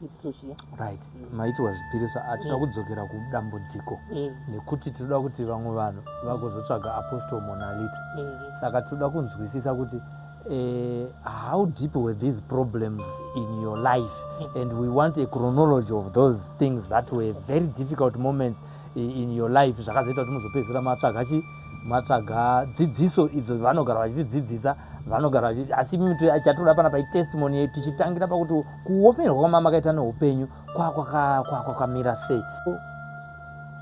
zvipiriso zviya. Right, maitirwa zvipiriso. Hatida kudzokera kudambudziko nekuti tinoda kuti vamwe vanhu vagozotsvaga Apostle Monalita. Saka tinoda kunzwisisa kuti how deep were these problems in your life, and we want a chronology of those things that were very difficult moments in your life zvakazoita kuti muzopedzisira matsvaga chi matsvaga dzidziso idzo vanogara vachitidzidzisa, vanogara vachi, asi imimi chatoda panapa itestimony, tichitangira pakuti kuomerwa kwamamakaita neupenyu kwakamira sei.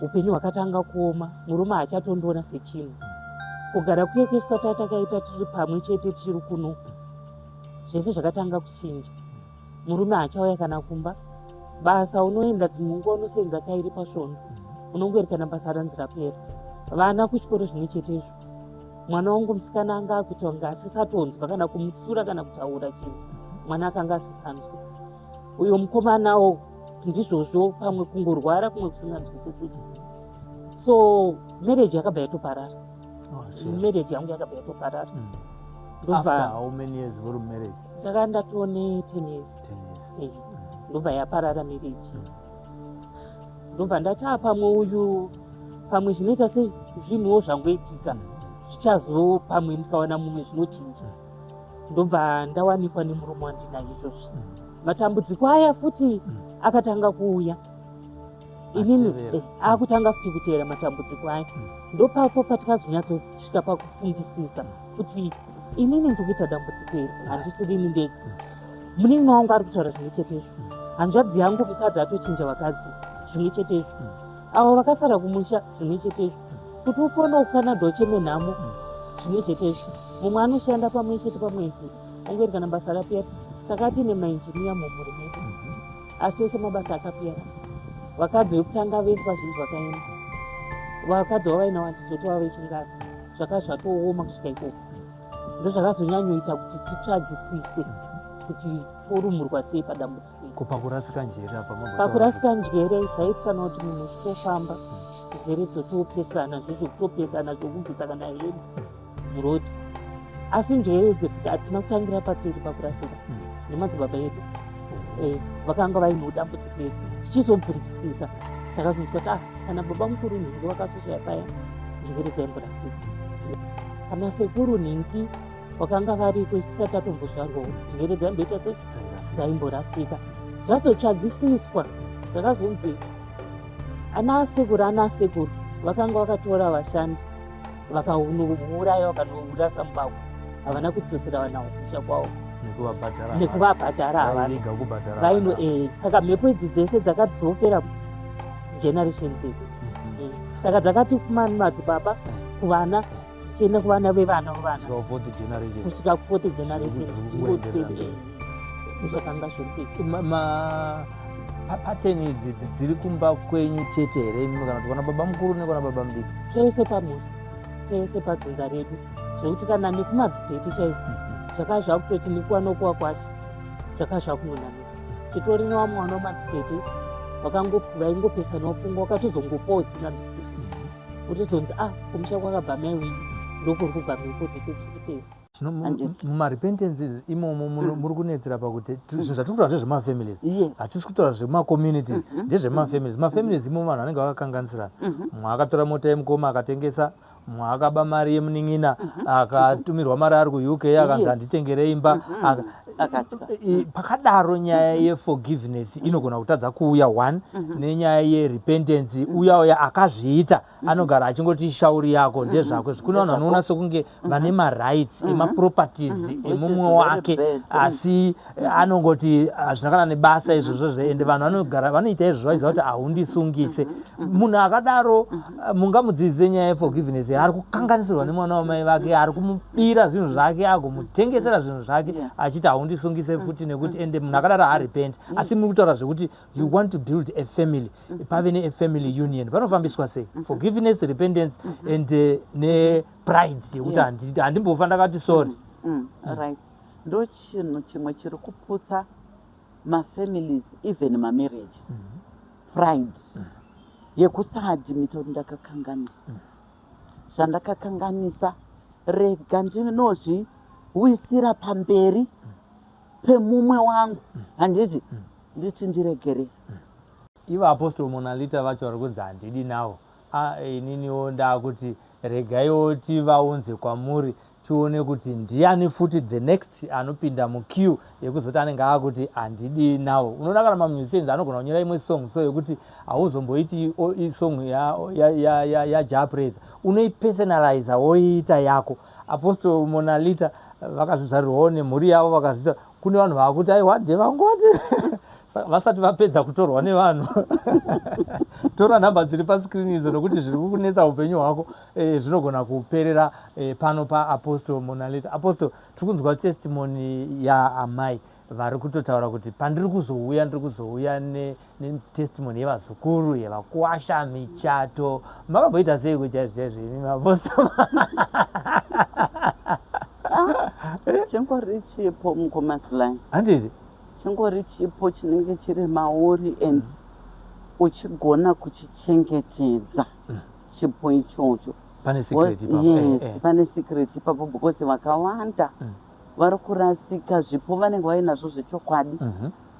Upenyu hwakatanga kuoma, murume haachatondiona sechinhu. Kugara kuye kwese kwatakaita tiri pamwe chete tichiri kuno, zvese zvakatanga kuchinja. Murume haachauya kana kumba. Basa unoenda, dzimwe nguva unosenza kairi pasvondo, unongoeri kana basa ranzi rapera. Vana kuchikoro zvimwe chetezvo. Mwana wangu musikana anga akuita kunge asisatonzwa kana kumutsura kana kutaura chinhu, mwana akanga asisanzwa. Uyo mukomanawo ndizvozvo, pamwe kungorwara, kumwe kusinganzwisisiki. So marriage yakabva yatoparara. Oh, shit. Marriage yangu yakabva yatoparara. After Ndobva how many years muri marriage? Ndaka ndatone 10 years. 10 years. Ndobva yaparara marriage. Ndobva ndati, a pamwe uyu, pamwe zvinoita sei, zvinhuwo zvangoitika, zvichazo pamwe ndikawana mumwe zvinochinja. Ndobva ndawanikwa nemurume wandinaye izvozvi. Matambudziko aya futi akatanga kuuya inini. Atevera. Akutanga futi kuteera matambudziko aya. Ndopapo patikazonyatsosvika pakufungisisa kuti inini ndiri kuita dambudziko iri, handisirini ndega. Munin'ina wangu ari kutaura zvimwe chetezvo, hanzvadzi yangu mukadzi atochinja vakadzi, zvimwe chetezvo. Avo vakasara kumusha, zvimwe chetezvo. Kuti ufone kuCanada ucheme nhamo, zvimwe chetezvo. Mumwe anoshanda pamwe chete pamwedzi ongori kana basa rapera. Takati nemainjiniya mumhuri medu, asi ese mabasa akapera. Vakadzi vekutanga vese vazhinji vakaenda, vakadzi vavaina vandizotova vechingari. Zvaka zvatooma kusvika ikoko. Ndozvakazonyanyoita kuti titsvagisise kuti torumurwa sei padambudziko iri. Ko pakurasika njere apa mambotaura? Pakurasika njere zvaitika kuti munhu uchitofamba, njere dzotopesana, zvezvekutopesana, zvokubvisa kana head muroad. Asi njere idzi hadzina kutangira patiri pakurasika. Nemadzibaba edu vakanga vaine dambudziko iri. Tichizobvunzisisa, takazonzwa kuti ah, kana baba mukuru nhingi vakazoshaya paya, njere dzaimborasika. Kana sekuru nhingi vakanga variko tisati tatombozvarwawo, njere dzaimboita se Dzairasika. Dzaimborasika. Zvazotsvagisiswa, zvakazonzi ana sekuru, ana sekuru vakanga vakatora vashandi, vakanouraya, vakanourasa mubako. Havana kudzosera vana kumusha kwavo. Nekuvabhadhara. Nekuvabhadhara havana. Vaiviga, kubhadhara Vaino vana. Saka mhepo idzi dzese dzakadzokera generation dzedu. Saka dzakati kumadzibaba, kuvana, dzichienda kuvana vevana vevana. Kusvika kufourth generation. Kusvika kufourth generation. Zviri kuenderera mberi. Zvakanga zviri kuitika. Pattern idzi dziri kumba kwenyu chete here imimi, kana kuti kwana baba mukuru nekwana baba mudiki? Tese pamhuri, tese padzinza redu, zvekuti kana nekumadzitete chaiko zvaka zvakutoti nekuwanokuwa kwacho zvaka zvakunonamika. Titori nevamwe vana vamadzitete vaingopesanawo pfungwa, vakatozongopawo zina kutozonzi, ah, kumusha kwakabva mai wenyu ndokuri kubva mhepo dzese dziri kutera. Zvino Handiti. Mumarepentances imomo muri kunetsera pakuti zvinhu zvatiri kutaura ndezvemafamilies. Hatisi kutaura zvemacommunities, ndezvemafamilies. Mafamilies imomo vanhu vanenge vakakanganisirana. Mumwe akatora mota yemukoma akatengesa, mumwe akaba mari yemunin'ina, akatumirwa mari ari kuUK, akanzi handitengere imba. Akatya. Pakadaro nyaya yeforgiveness inogona kutadza kuuya one, nenyaya yerepentance, uya uya akazviita anogara achingoti shauri yako, ndezvako. Kune vanhu vanoona sekunge vane marights emaproperties emumwe Which is very wake, bad. asi anongoti hazvina kana nebasa izvozvo. Ende vanhu vanogara vanoita izvozvo vachiziva kuti haundisungise. Munhu akadaro mungamudzidzise nyaya yeforgiveness? Ari kukanganisirwa nemwana wamai vake, ari kumubira zvinhu zvake, agomutengesera zvinhu zvake, achiti haundisungise futi nekuti, ende munhu akadaro haarepent. Asi muri kutaura zvekuti you want to build a family, pave neafamily union. Panofambiswa sei forgiveness, repentance and nepride yekuti handimbofa ndakati sorry? Right, ndo chinhu chimwe chiri kuputsa mafamilies, even mamarriages, pride yekusaadmita kuti ndakakanganisa. Zvandakakanganisa, rega ndinozviwisira pamberi pemumwe wangu, handiti? Nditi ndiregerere. Ivo Apostle Monalita vacho vari kunzi handidi nawo. Ah, ininiwo ndakuti regaiwo tivaunze kwamuri tione kuti ndiani futi the next anopinda muqueue yekuzoti anenge akuti handidi nawo. Unoona kana mamusicians anogona kunyora imwe song so yekuti hauzomboiti song yaJah Prayzah, unoipersonaliza woiita yako. Apostle Monalita vakazvizvarirwawo nemhuri yavo vakazviita. Kune vanhu vakuti aiwa ndevangoti vasati vapedza kutorwa nevanhu. Tora nhamba dziri pascreen idzo nokuti zviri kukunetsa upenyu hwako zvinogona kuperera pano paApostle Monalita. Apostle, tiri kunzwa testimony yaamai vari kutotaura kuti pandiri kuzouya ndiri kuzouya netestimony yevazukuru, yevakuwasha, michato. Makamboita seiko chaizvo chaizvo imi Apostle? Chingori chipo mukomazilai. Handiti? Chingori chipo chinenge chiri mauri and uchigona kuchichengetedza chipo ichocho. Pane secret ipapo. Yes, pane secret ipapo because vakawanda vari kurasika zvipo vanenge vainazvo zvechokwadi,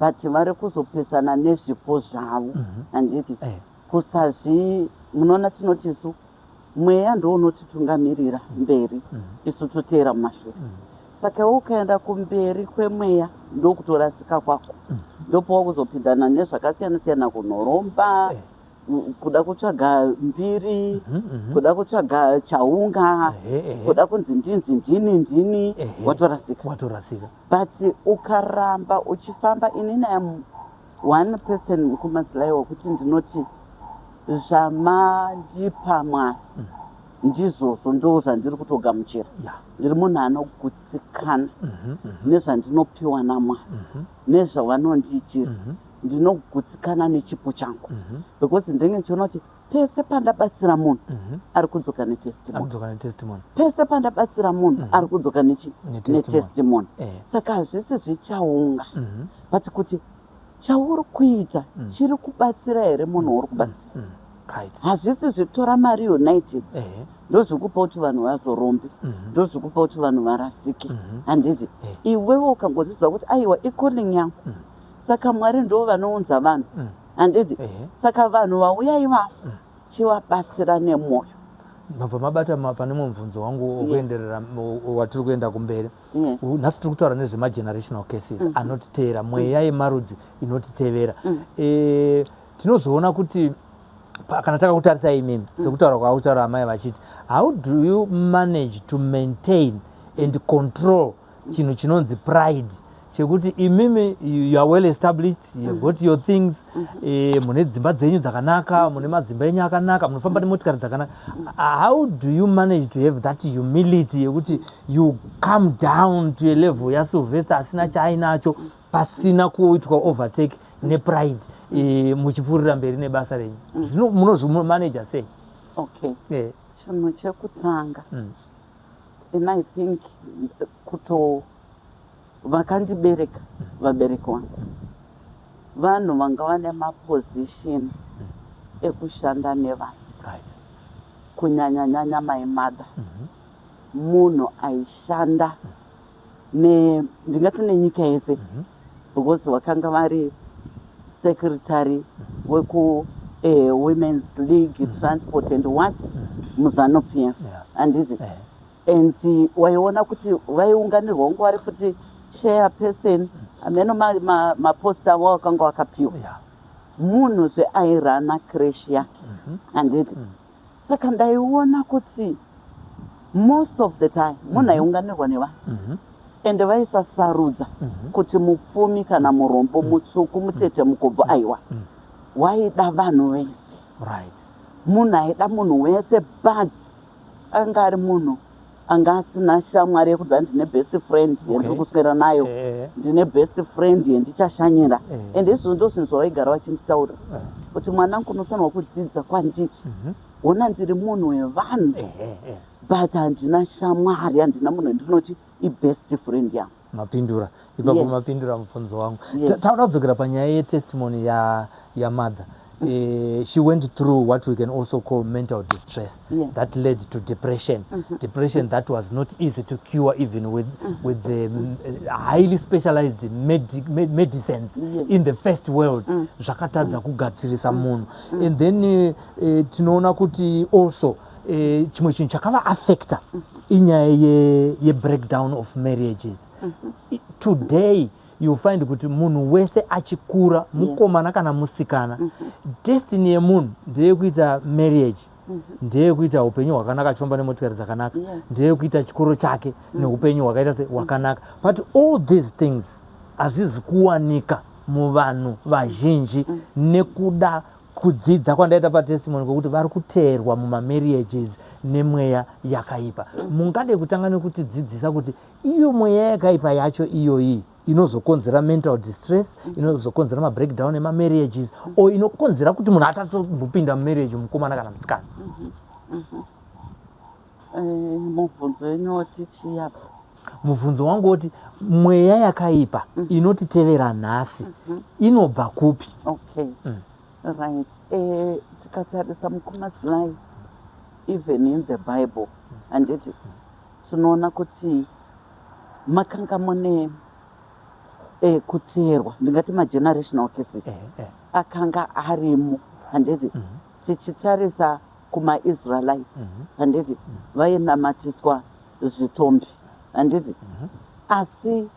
but vari kuzopesana nezvipo zvavo. Handiti? Kusazvi munoona tinoti isu mweya ndo unotitungamirira mberi, isu toteera mumashure. Saka iwe ukaenda kumberi kwemweya ndokutorasika kwako. Ndopawakuzopindana nezvakasiyana siyana, kunoromba, kuda kutsvaga mbiri, kuda kutsvaga chaunga, kuda kunzi ndinzi ndini ndini, watorasika. Watorasika. But ukaramba uchifamba, inini am one person mukumasilai wekuti ndinoti zvamandipa Mwari ndizvozvo, ndo zvandiri kutogamuchira. Ndiri munhu anogutsikana nezvandinopiwa naMwari, nezvavanondiitira. Ndinogutsikana nechipo changu because ndinenge ndichiona kuti pese pandabatsira munhu ari kudzoka netestimony. Akudzoka netestimony. Pese pandabatsira munhu ari kudzoka Netestimony. Netestimony. Saka hazvisi zvichaunga, but kuti chauri kuita chiri kubatsira here munhu wauri kubatsira. Hazvisi zvitora mari united ndozvikupa kuti vanhu vazorombe, ndozvikupa kuti vanhu varasike. Handiti? Iwewe ukangoziva kuti aiwa, icalling yangu, saka Mwari ndo vanounza vanhu. Handiti? Saka vanhu vauya ivavo, chivabatsira nemwoyo. Mabva mabata pane mumwe mubvunzo wangu wokuenderera watiri kuenda kumberi. Nhasi tiri kutaura nezvemagenerational cases anotiteera, mweya yemarudzi inotitevera. Tinozoona kuti kana takakutarisai imimi, sekutaura kwakutaura amai vachiti, how do you manage to maintain and control chinhu chinonzi pride, chekuti imimi you are well established, you have got your things, mune dzimba dzenyu dzakanaka, mune madzimba enyu akanaka, munofamba nemotikari dzakanaka. How do you manage to have that humility yekuti you come down to a level yaSylvester asina chaainacho, pasina kuitwa overtake nepride, muchipfuurira mberi nebasa renyu? Zvino munozvimanaja sei? Okay. Chinhu chekutanga, and I think kuto vakandibereka, vabereki vangu, vanhu vanga vane maposition ekushanda nevanhu, kunyanya-nyanya my mother, munhu aishanda ne ndingati nenyika yese, because vakanga vari secretary weku Women's League, transport and what muZANU PF. Handiti? And waiona kuti vaiunganirwa, unge vari futi chairperson, ameno mapost avo akanga vakapiwa. Munhu zveairana creche yake. Handiti? Saka ndaiona kuti most of the time munhu aiunganirwa nevanhu, ende vaisasarudza kuti mupfumi kana murombo, mutsvuku, mutete, mukobvu. Aiwa, waida vanhu vese. Munhu aida munhu wese, but anga ari munhu anga asina shamwari yekuti ndine best friend yandiri kuswera nayo, ndine best friend yandichashanyira. And izvozvo ndo zvinhu zvavaigara vachinditaurira kuti mwanangu, unofanirwa kudzidza kwandiri. Hona, ndiri munhu wevanhu, but handina shamwari, handina munhu wandinoti ibest friend yangu. She went through what we can also call mental distress that led to depression. Depression that was not easy to cure even with the highly specialized medicines in the first world. Zvakatadza kugadzirisa munhu. And then tinoona kuti also chimwe chinhu chakava affecta inyaya yebreakdown of marriages. Today you find kuti munhu wese achikura, mukomana kana musikana, destiny yemunhu ndeyekuita marriage, ndeyekuita upenyu hwakanaka, achifamba nemotikari dzakanaka, ndeyekuita chikoro chake neupenyu hwakaita se hwakanaka. But all these things hazvizi kuwanika muvanhu vazhinji nekuda kudzidza kwandaita patestimony kwekuti vari kuteerwa mumamarriages nemweya yakaipa. Mungade kutanga nekutidzidzisa kuti iyo mweya yakaipa yacho iyoyi inozokonzera mental distress, inozokonzera mabreakdown emamarriages, or inokonzera kuti munhu atatombopinda mumarriage, mukomana kana musikana? Mubvunzo wenyu woti chii apa? Mubvunzo wangu woti mweya yakaipa inotitevera nhasi inobva kupi? Okay, right. Tikatarisa, mukoma Sly, even in the Bible, handiti tinoona kuti makanga mune kuteerwa, ndingati magenerational cases akanga arimo, handiti? Tichitarisa kumaIsraelites, handiti vainamatiswa zvitombi, handiti? Asi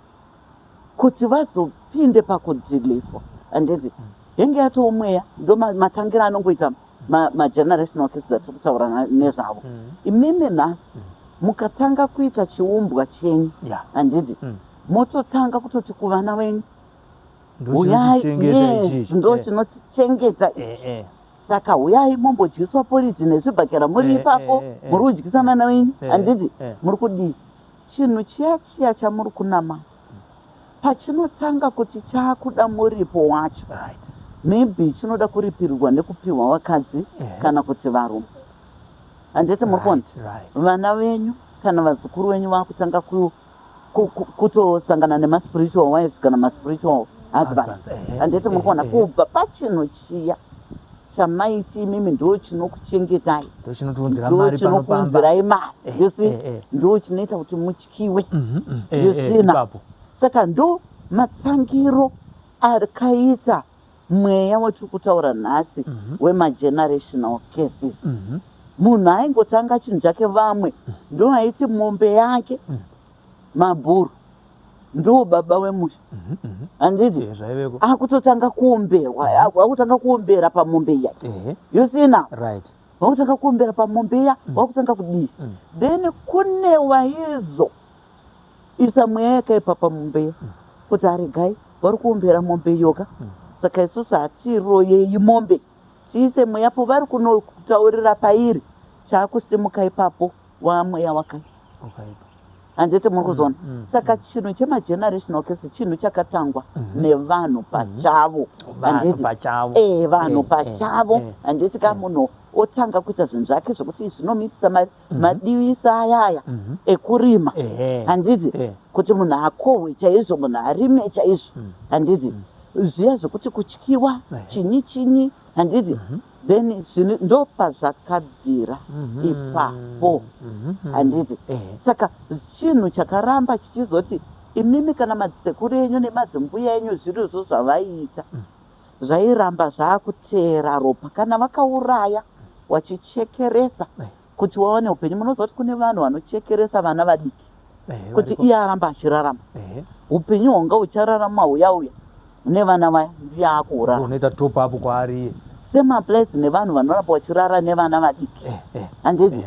kuti vazopinde pakudeliverwa, handiti henge yatoo mweya, ndo matangira anongoita magenerational cases atiri kutaura nezvavo. Imimi nhasi mukatanga kuita chiumbwa chenyu, handiti mototanga kutoti kuvana venyu, "Huyai," Ndochinotichengeta yes, ichichi. Ndo chinotichengeta ichi. Saka huyai mombodyiswa poriji nezvibhakera muri ipapo, muri kudyisa vana venyu, handiti muri kudii? Chinhu chiya chiya chamuri kunamata pachinotanga kuti chaakuda muripo wacho, maybe chinoda kuripirirwa nekupiwa vakadzi kana kuti varume, handiti muri kuona? Right. Vana venyu kana vazukuru venyu vakutanga kutosangana nemaspiritual wives kana maspiritual husbands, Husbands, handiti muri kuona? Kubva pachinhu chiya chamaiti imimi ndo chinokuchengetai, Ndochinotiunzira ndo mari pano pamba. chinokuunzirai mari, you see, ndo chinoita kuti mutyiwe. You see now? Ipapo. Saka ndo matangiro akaita mweya wetiri kutaura nhasi wemagenerational cases. Munhu aingotanga chinhu chake, vamwe ndo aiti mombe yake, mabhuru ndo baba wemusha, handiti? Zvaiveko. Akutotanga kuomberwa, akutanga kuombera pamombe iya. You see now? Right. Vakutanga kuombera pamombe iya, vakutanga kudii? Then kune waizo isa mweya yakaipa pamombe iya kuti aregai vari kuombera mombe iyoka, saka isusu hatiroyei mombe, tiise mweya povari kunotaurira pairi, chaakusimuka ipapo wamweya wakaipa. Wakaipa. Handiti muri kuzona? Mm. Saka chinhu chemagenerational case chinhu chakatangwa nevanhu pachavo. Vanhu Handiti? pachavo. Vanhu pachavo. Handiti ka munhu otanga kuita zvinhu zvake zvekuti zvinomuitisa mari, madivisa ayaya ekurima, handiti? Kuti munhu akohwe chaizvo, munhu arime chaizvo, handiti? Zviya zvekuti kutyiwa, chinyi chinyi, handiti? Then zvinhu ndo pazvakabvira ipapo, handiti? Saka chinhu chakaramba chichizoti imimi kana madzisekuru enyu nemadzimbuya enyu, zvirizvo zvavaiita, zvairamba zvaakuteera ropa. Kana vakauraya wachichekeresa kuti wawane upenyu, munoziva kuti kune vanhu vanochekeresa vana vadiki kuti Variko. iye aramba achirarama upenyu hwanga huchararama huya uya nevana vaya, ndiye akuurarama. Unoita top up kwaari iye. Same applies nevanhu vanoramba vachirara nevana vadiki, handiti?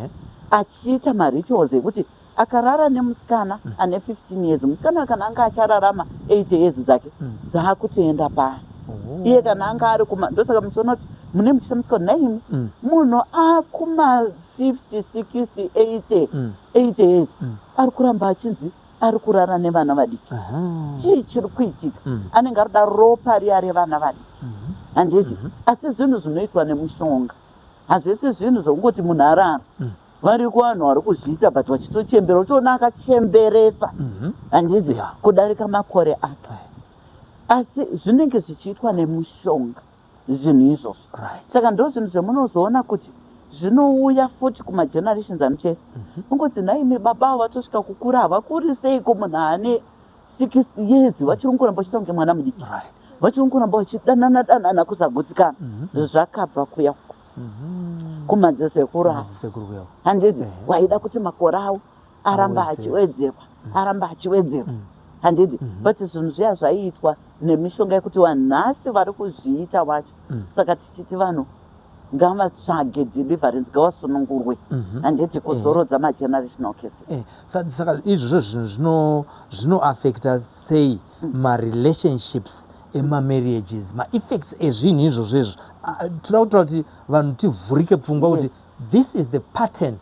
Achiita marituals ekuti akarara nemusikana ane 15 years, musikana kana anga achararama 8 years dzake dzaakutoenda paari. Iye kana anga ari kuma, ndosaka muchiona kuti mune muchishamisika kuti naimi munhu akuma 50, 60, 80, 80 years ari kuramba achinzi ari kurara nevana vadiki. Chii chiri kuitika? Anenge ari kuda ropa riya revana vadiki, handiti? Asi zvinhu zvinoitwa nemushonga, hazvisi zvinhu zvokungoti munhu arara. Variko vanhu vari kuzviita but vachitochembera, utoona akachemberesa, handiti, kudarika makore ake, asi zvinenge zvichiitwa nemushonga. Zvinhu izvozvo saka ndo zvinhu zvemunozoona kuti zvinouya futi kumagenerations anochera. Ungoti nhaimi, baba avo vatosvika kukura, havakuri seiko? Munhu ane 60 years vachiri kungoramba vachiita kunge mwana mudiki, vachiri kungoramba vachidanana danana, kusagutsikana. Zvakabva kuya uko kumadzisekuru avo. Madzisekuru kuya. Handiti waida kuti makore avo aramba Awedzerwa. achiwedzerwa, aramba achiwedzerwa, handiti? But zvinhu zviya zvaiitwa nemishonga yekuti vanhasi vari kuzviita vacho. Saka tichiti vanhu ngavatsvage deliverance, ngavasunungurwe, handiti, kuzorodza magenerational cases. Saka izvozvo zvinhu zvinoaffecta sei marelationships emamarriages, maeffects ezvinhu izvozvo izvo? Ah, toda kutaura kuti vanhu tivhurike pfungwa kuti this is the pattern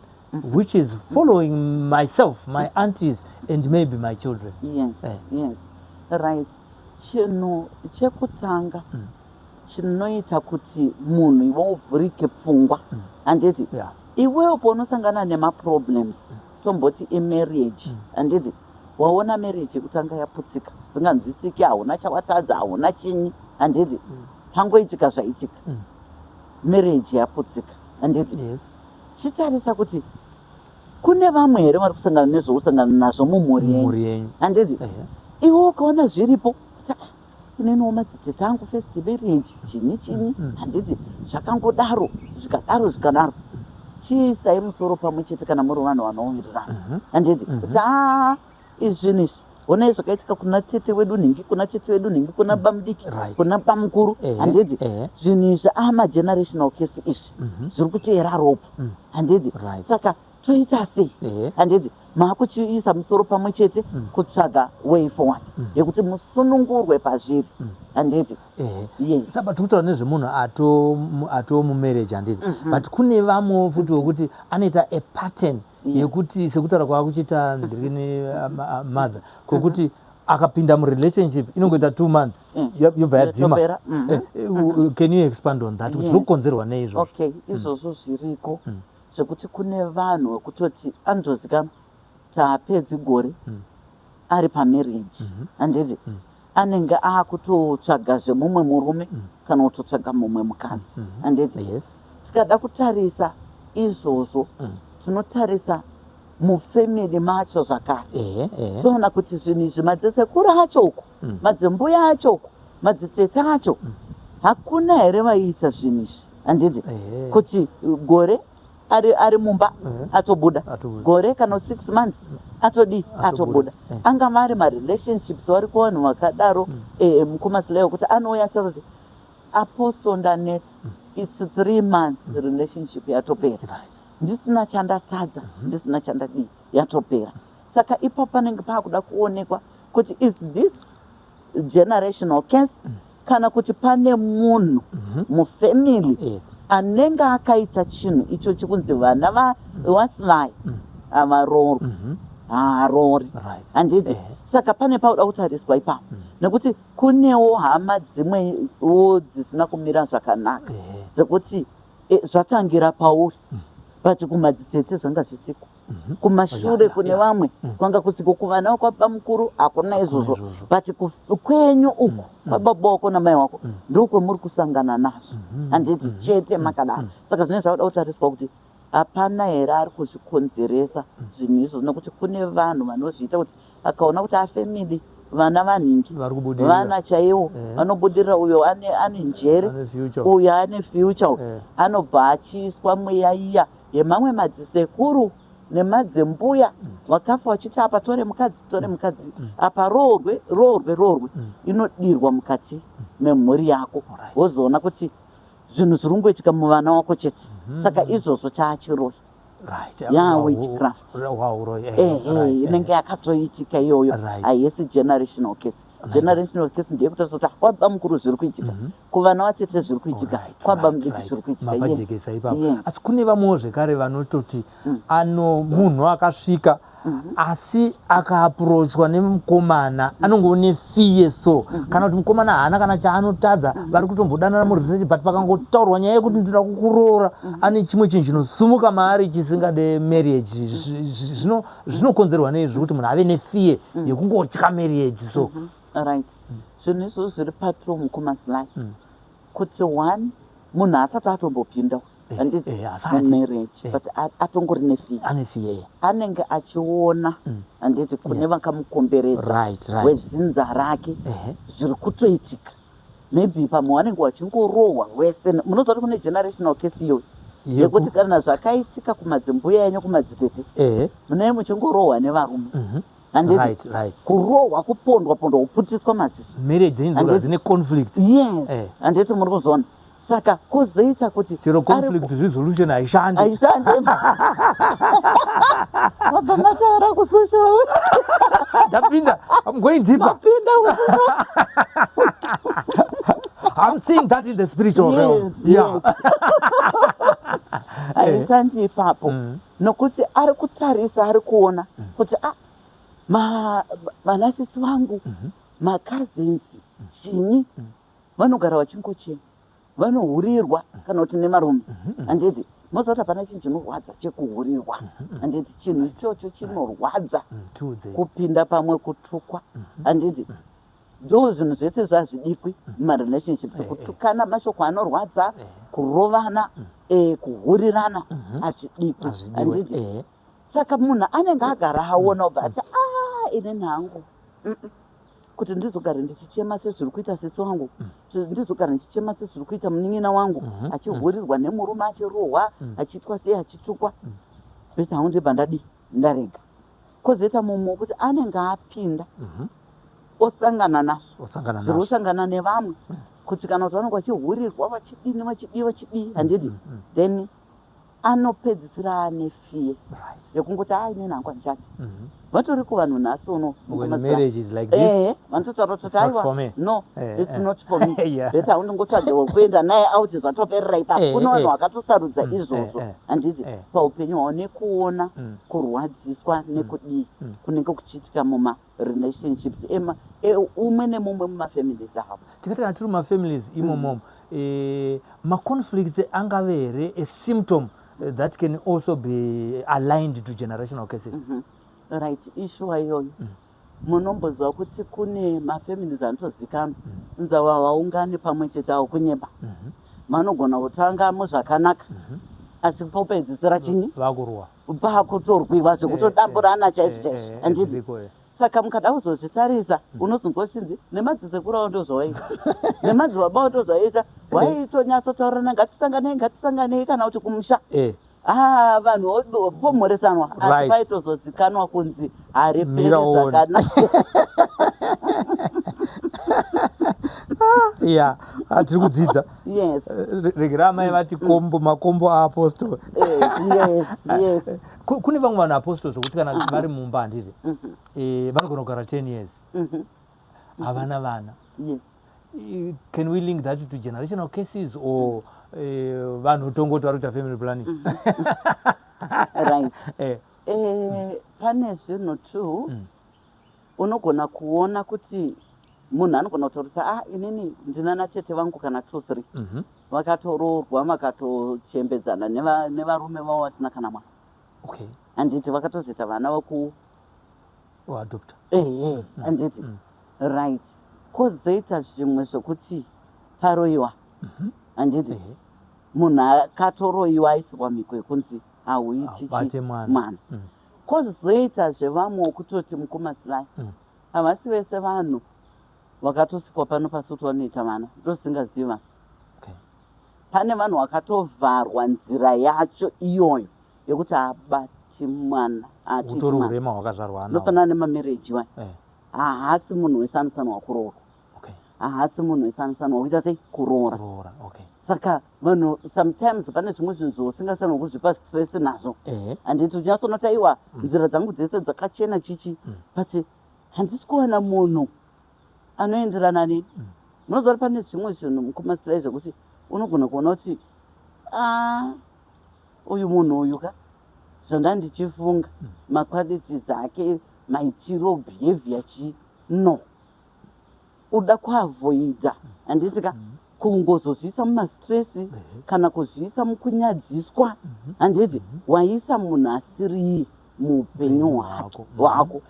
which is following myself, my aunties and maybe my children. Yes. Yes, right. Chinhu chekutanga chinoita kuti munhu iwe uvhurike pfungwa, handiti, iwewo paunosangana nemaproblems, tomboti imarriage, handiti, waona marriage yekutanga yaputsika zvisinganzwisiki, hauna chawatadza, hauna chinyi, handiti, pangoitika zvaitika, marriage yaputsika, handiti? Yes. Chitarisa kuti kune vamwe here vari kusangana nezvousangana nazvo mumhuri yenyu. Mumhuri yenyu. Handiti? Iwe ukaona zviripo kuti, "Ah, ineniwo madzitete angu first marriage chinyi chinyi, handiti, zvakangodaro, zvikadaro zvikadaro," chiisai musoro pamwe chete kana muri vanhu vanowirirana, handiti, kuti aa, izvi zvinhu izvi, honai zvakaitika kuna tete wedu nhingi, kuna tete wedu nhingi, kuna bamudiki, kuna bamukuru, handiti? Zvinhu izvi amagenerational case izvi, zviri kuteera ropa, handiti? Saka toita sei? Handiti maakuchiisa musoro pamwe chete kutsvaga way forward yekuti musunungurwe pazviri, handiti? Yes. Saka tiri kutaura nezvemunhu ato mumarriage, handiti? But kune vamwewo futi wekuti anoita a pattern yekuti, sekutaura kwava kuchiita ndirini mother, kwekuti akapinda murelationship inongoita 2 months, yobva yadzima. Yatopera. Can you expand on that, kuti Yes. zviri kukonzerwa nei izvozvo? Okay, izvozvo zviriko, zvekuti kune vanhu vekutoti anotozikanwa taapedzi gore ari pamarriage, handiti, anenge akutotsvaga zvemumwe murume kana kutotsvaga mumwe mukadzi, handiti? Yes. Tikada kutarisa izvozvo, tinotarisa mufamily macho zvakare, ehe ehe toona kuti zvinhu izvi madzisekuru acho uku, madzimbuya acho uku, madzitete acho, hakuna here vaiita zvinhu izvi, handiti? Kuti gore ari mumba, atobuda. Atobuda. Gore kana 6 months atodii? Atobuda. Atobuda. Angava ari marelationships, variko vanhu vakadaro, mukoma Sileyo, kuti anouya achitaura kuti, "Apostle, ndaneta, it's 3 months, relationship yatopera, ndisina chandatadza, ndisina chandadii, yatopera." Saka ipapo panenge paakuda kuonekwa kuti is this generational case kana kuti pane munhu mufamily anenge akaita chinhu icho chikunzi vana vaSly havaroorwi, haaroori, handiti? Saka pane pauda kutariswa ipapo, nekuti kunewo hama dzimwewo dzisina kumira zvakanaka, dzekuti zvatangira pauri, but kumadzitete zvanga zvisiko, kumashure kune vamwe kwanga kusiko, kuvana vakwabamukuru hakuna izvozvo, izvozvo. But kwenyu uku kwababa wako namai wako ndokwemuri kusangana nazvo, handiti, chete makadaro. Saka zvinenge zvakuda kutariswa kuti hapana here ari kuzvikonzeresa zvinhu izvozvo, nekuti kune vanhu vanozviita kuti akaona kuti afamily vana vanhingi Vari kubudirira. vana chaiwo vanobudirira, uyo ane njere, Ane future. uyo ane future uyu, anobva achiiswa mweya iya yemamwe madzisekuru nemadzimbuya vakafa vachiti apa tore mukadzi, tore mukadzi apa, roorwe, roorwe, roorwe, inodirwa mukati memhuri yako. Wozoona kuti zvinhu zviri kungoitika muvana wako chete. Saka izvozvo chaachiroyi. Ya, witchcraft. Wauroyi. Ehe, inenge yakatoitika iyoyo. Haisi generational case. Generational case ndeyekutarisa kuti kwababa mukuru zviri kuitika, kuvana vatete zviri kuitika, kwababa mudiki zviri kuitika. Yes. Mapajekesa ipapo. Yes. Asi kune vamwewo zvekare vanototi ano munhu akasvika, asi akaapproachwa nemukomana anongoone fear, so kana kuti mukomana haana kana chaanotadza, vari kutombodanana murelationship, but pakangotaurwa nyaya yekuti ndoda kukuroora, ane chimwe chinhu chinosumuka maari chisingade marriage. Zvinokonzerwa nei zvekuti munhu ave nefear yekungotya marriage so? Right, zvinhu izvozvo zviri patro, mukoma Sly. Kuti one munhu asati atombopinda, handiti, asati. Mumarriage, but atongori nefear. Ane fear. Anenge achiona, handiti, kune vakamukomberedza, wedzinza rake, zviri kutoitika. Maybe pamwe vanenge vachingorohwa wese. Munoziva kuti kune generational case iyoyo yekuti kana zvakaitika kumadzimbuya enyu, kumadzitete, munenge muchingorohwa nevarume, handiti? Kurohwa, kupondwa pondwa, kuputiswa maziso. Marriage dzenyu dzoga dzine conflict. Yes. Handiti muri kuzviona? Saka kwozoita kuti Chero conflict resolution haishandi. Haishandi. Mabva mataura kusocial. Ndapinda, I'm going deeper. Mapinda kusocial. I'm seeing that in the spiritual realm. Yes. Haishandi ipapo, nokuti ari kutarisa, ari kuona kuti a vanasisi vangu, macousins, chinyi, vanogara vachingochema, vanohurirwa kana kuti nemarume, handiti? Moziva kuti hapana chinhu chinorwadza chekuhurirwa, handiti? Chinhu ichocho chinorwadza Tiudze. Kupinda pamwe kutukwa, handiti? Ndo zvinhu zvese zvazvidikwi mumarelationships: kutukana mashoko anorwadza, kurovana, kuhurirana, hazvidikwi. Hazvidiwe. Handiti? Saka munhu anenge agara aona, obva ati, a inini hangu, Kuti ndizogara ndichichema sezviri kuita sisi wangu, ndizogara ndichichema sezviri kuita munin'ina wangu, achihurirwa nemurume, achirohwa, achiitwa sei, achitukwa, bese hangu ndibva ndadii, ndarega. Kwozoita mumwe wekuti anenge apinda, osangana nazvo, Osangana zviri nazvo. kusangana nevamwe, kuti kana kuti vanenge vachihurirwa, vachidini, vachidii, vachidii, handiti? Then anopedzisira ane fear yekungoti, a inini hangu handichadi. Vatori kuvanhu nhasi uno. When marriage is like this, Ehe, vanototaura kuti it's not aiwa, for me. no, it's not for me. Better undingotsvage wekuenda naye out, zvatoperera ipapo. Kune vanhu vakatosarudza izvozvo, handiti, paupenyu hwavo, nekuona kurwadziswa nekudii kunenge kuchiitika mumarelationships umwe nemumwe mumafamilies avo. Tikati kana tiri mumafamilies imomomo, maconflicts angave here a symptom that can also be aligned to generational cases? Right, ishuwa iyoyo. Munomboziva kuti kune mafamilies anotozikanwa kunzi ava vaungane pamwe chete avo kunyeba, vanogona kutangamo zvakanaka, asi popedzisira chinyi? Vakurwa. Pakutorwiwa zvekutodamburana chaizvo chaizvo, handiti? Zviriko. Saka mukada kuzozvitarisa, unozonzwa uchinzi nemadzisekuru avo ndozvawaita, nemadzibaba avo ndozvaita, waitonyatsotaurana, ngatisanganei, ngatisanganei, kana kuti kumusha. Ah, vanhu pomhoresanwa, asi paitozozikanwa kunzi hariperi Mira uone. zvakanaka. Ya, tiri kudzidza. Regera amai vati kombo, makombo aapostle. Yes. Kune vamwe vanhu, apostle, zvokuti kana vari mumba, handiti, vanogona kugara 10 years havana vana. Can we link that to generational cases or vanhu tongoti vari kuita family planning? Right. Pane zvinhu two. Unogona kuona kuti munhu anogona kutaurisa, ah, inini ndina natete vangu kana two three, vakatoroorwa, vakatochembedzana nevarume vavo vasina kana mwana, handiti? Vakatozoita vana veku Adopta. Ehe, handiti? Right. Kwozoita zvimwe zvokuti paroyiwa, handiti? Munhu akatoroyiwa, aisirwa mhiko yekunzi hauiti Haubate mwana. Mwana. Kwozoita zvevamwe wokutoti, mukumasilai, havasi vese vanhu vakatosikwa pano pasi kuti vanoita vana. Ndosingazivi vanhu. Pane vanhu vakatovharwa nzira yacho iyoyo yekuti haabati mwana, haatiiti Utori mwana. urema hwakazvarwa nawo. Ndofanana nemamarriage waya. Haasi munhu wese anofanirwa kuroorwa. Haasi munhu wese anofanirwa kuita sei? Kuroora. Kuroora, okay. Saka vanhu sometimes pane zvimwe zvinhu zvausingafanirwa kuzvipa stress nazvo, handiti? Uchinyatsoona kuti aiwa, nzira dzangu dzese dzakachena, chichi, but handisi kuwana munhu anoenderana neni. Munoziva kuti pane zvimwe zvinhu, mukomasilai, zvekuti unogona kuona kuti a uyu munhu uyu ka, zvanda ndichifunga, maqualities ake, maitiro, behavior, chii, no, uda kuavoida, handiti ka, kungozozviisa mumastress kana kuzviisa mukunyadziswa, handiti? Waisa munhu asiriye muupenyu hwake, hwako,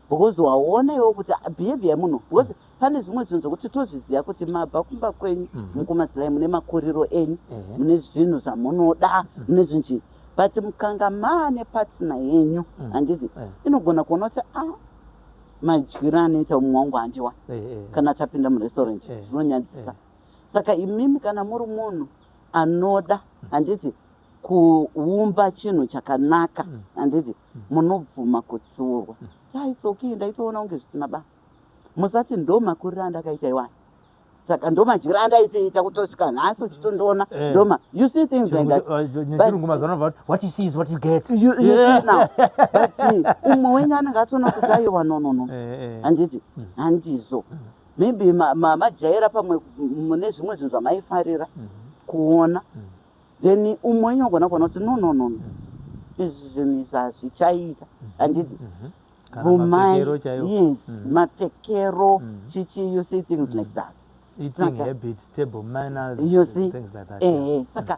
because waona iwe kuti behavior yemunhu, because Pane zvimwe zvinhu zvokuti tozviziva kuti mabva kumba kwenyu, mukoma Sly, mune makuriro enyu, mune zvinhu zvamunoda, mune zvinhu chii, but mukanga maane partner yenyu, handiti, inogona kuona kuti a madyiro anoita umwe wangu handiwa kana tapinda murestaurant zvinonyadzisa. Saka imimi kana muri munhu anoda, handiti, kuumba chinhu chakanaka, handiti, munobvuma kutsiurwa. It's okay, ndaitoona kunge zvisina basa. Musati ndo makuriro andakaita iwayo, saka ndo madyiro andaitoita kutosvika nhasi uchitondiona. Ndoma, you see things like that. Nechirungu mazuva ano, what you see is what you get. You see now, but umwe wenyu anenge atoona kuti aiwa, no, no, no, handiti, handizvo. Maybe majaira pamwe mune zvimwe zvinhu zvamaifarira kuona, then umwe wenyu agona kuona kuti no, no, no, no, izvi zvinhu izvi hazvichaita, handiti? Kana Bvumai. mapfekero chaiwo. Yes, mapfekero, chichi, you see things like that. Eating habits, table manners, You see? things like that, yeah. Ehe, saka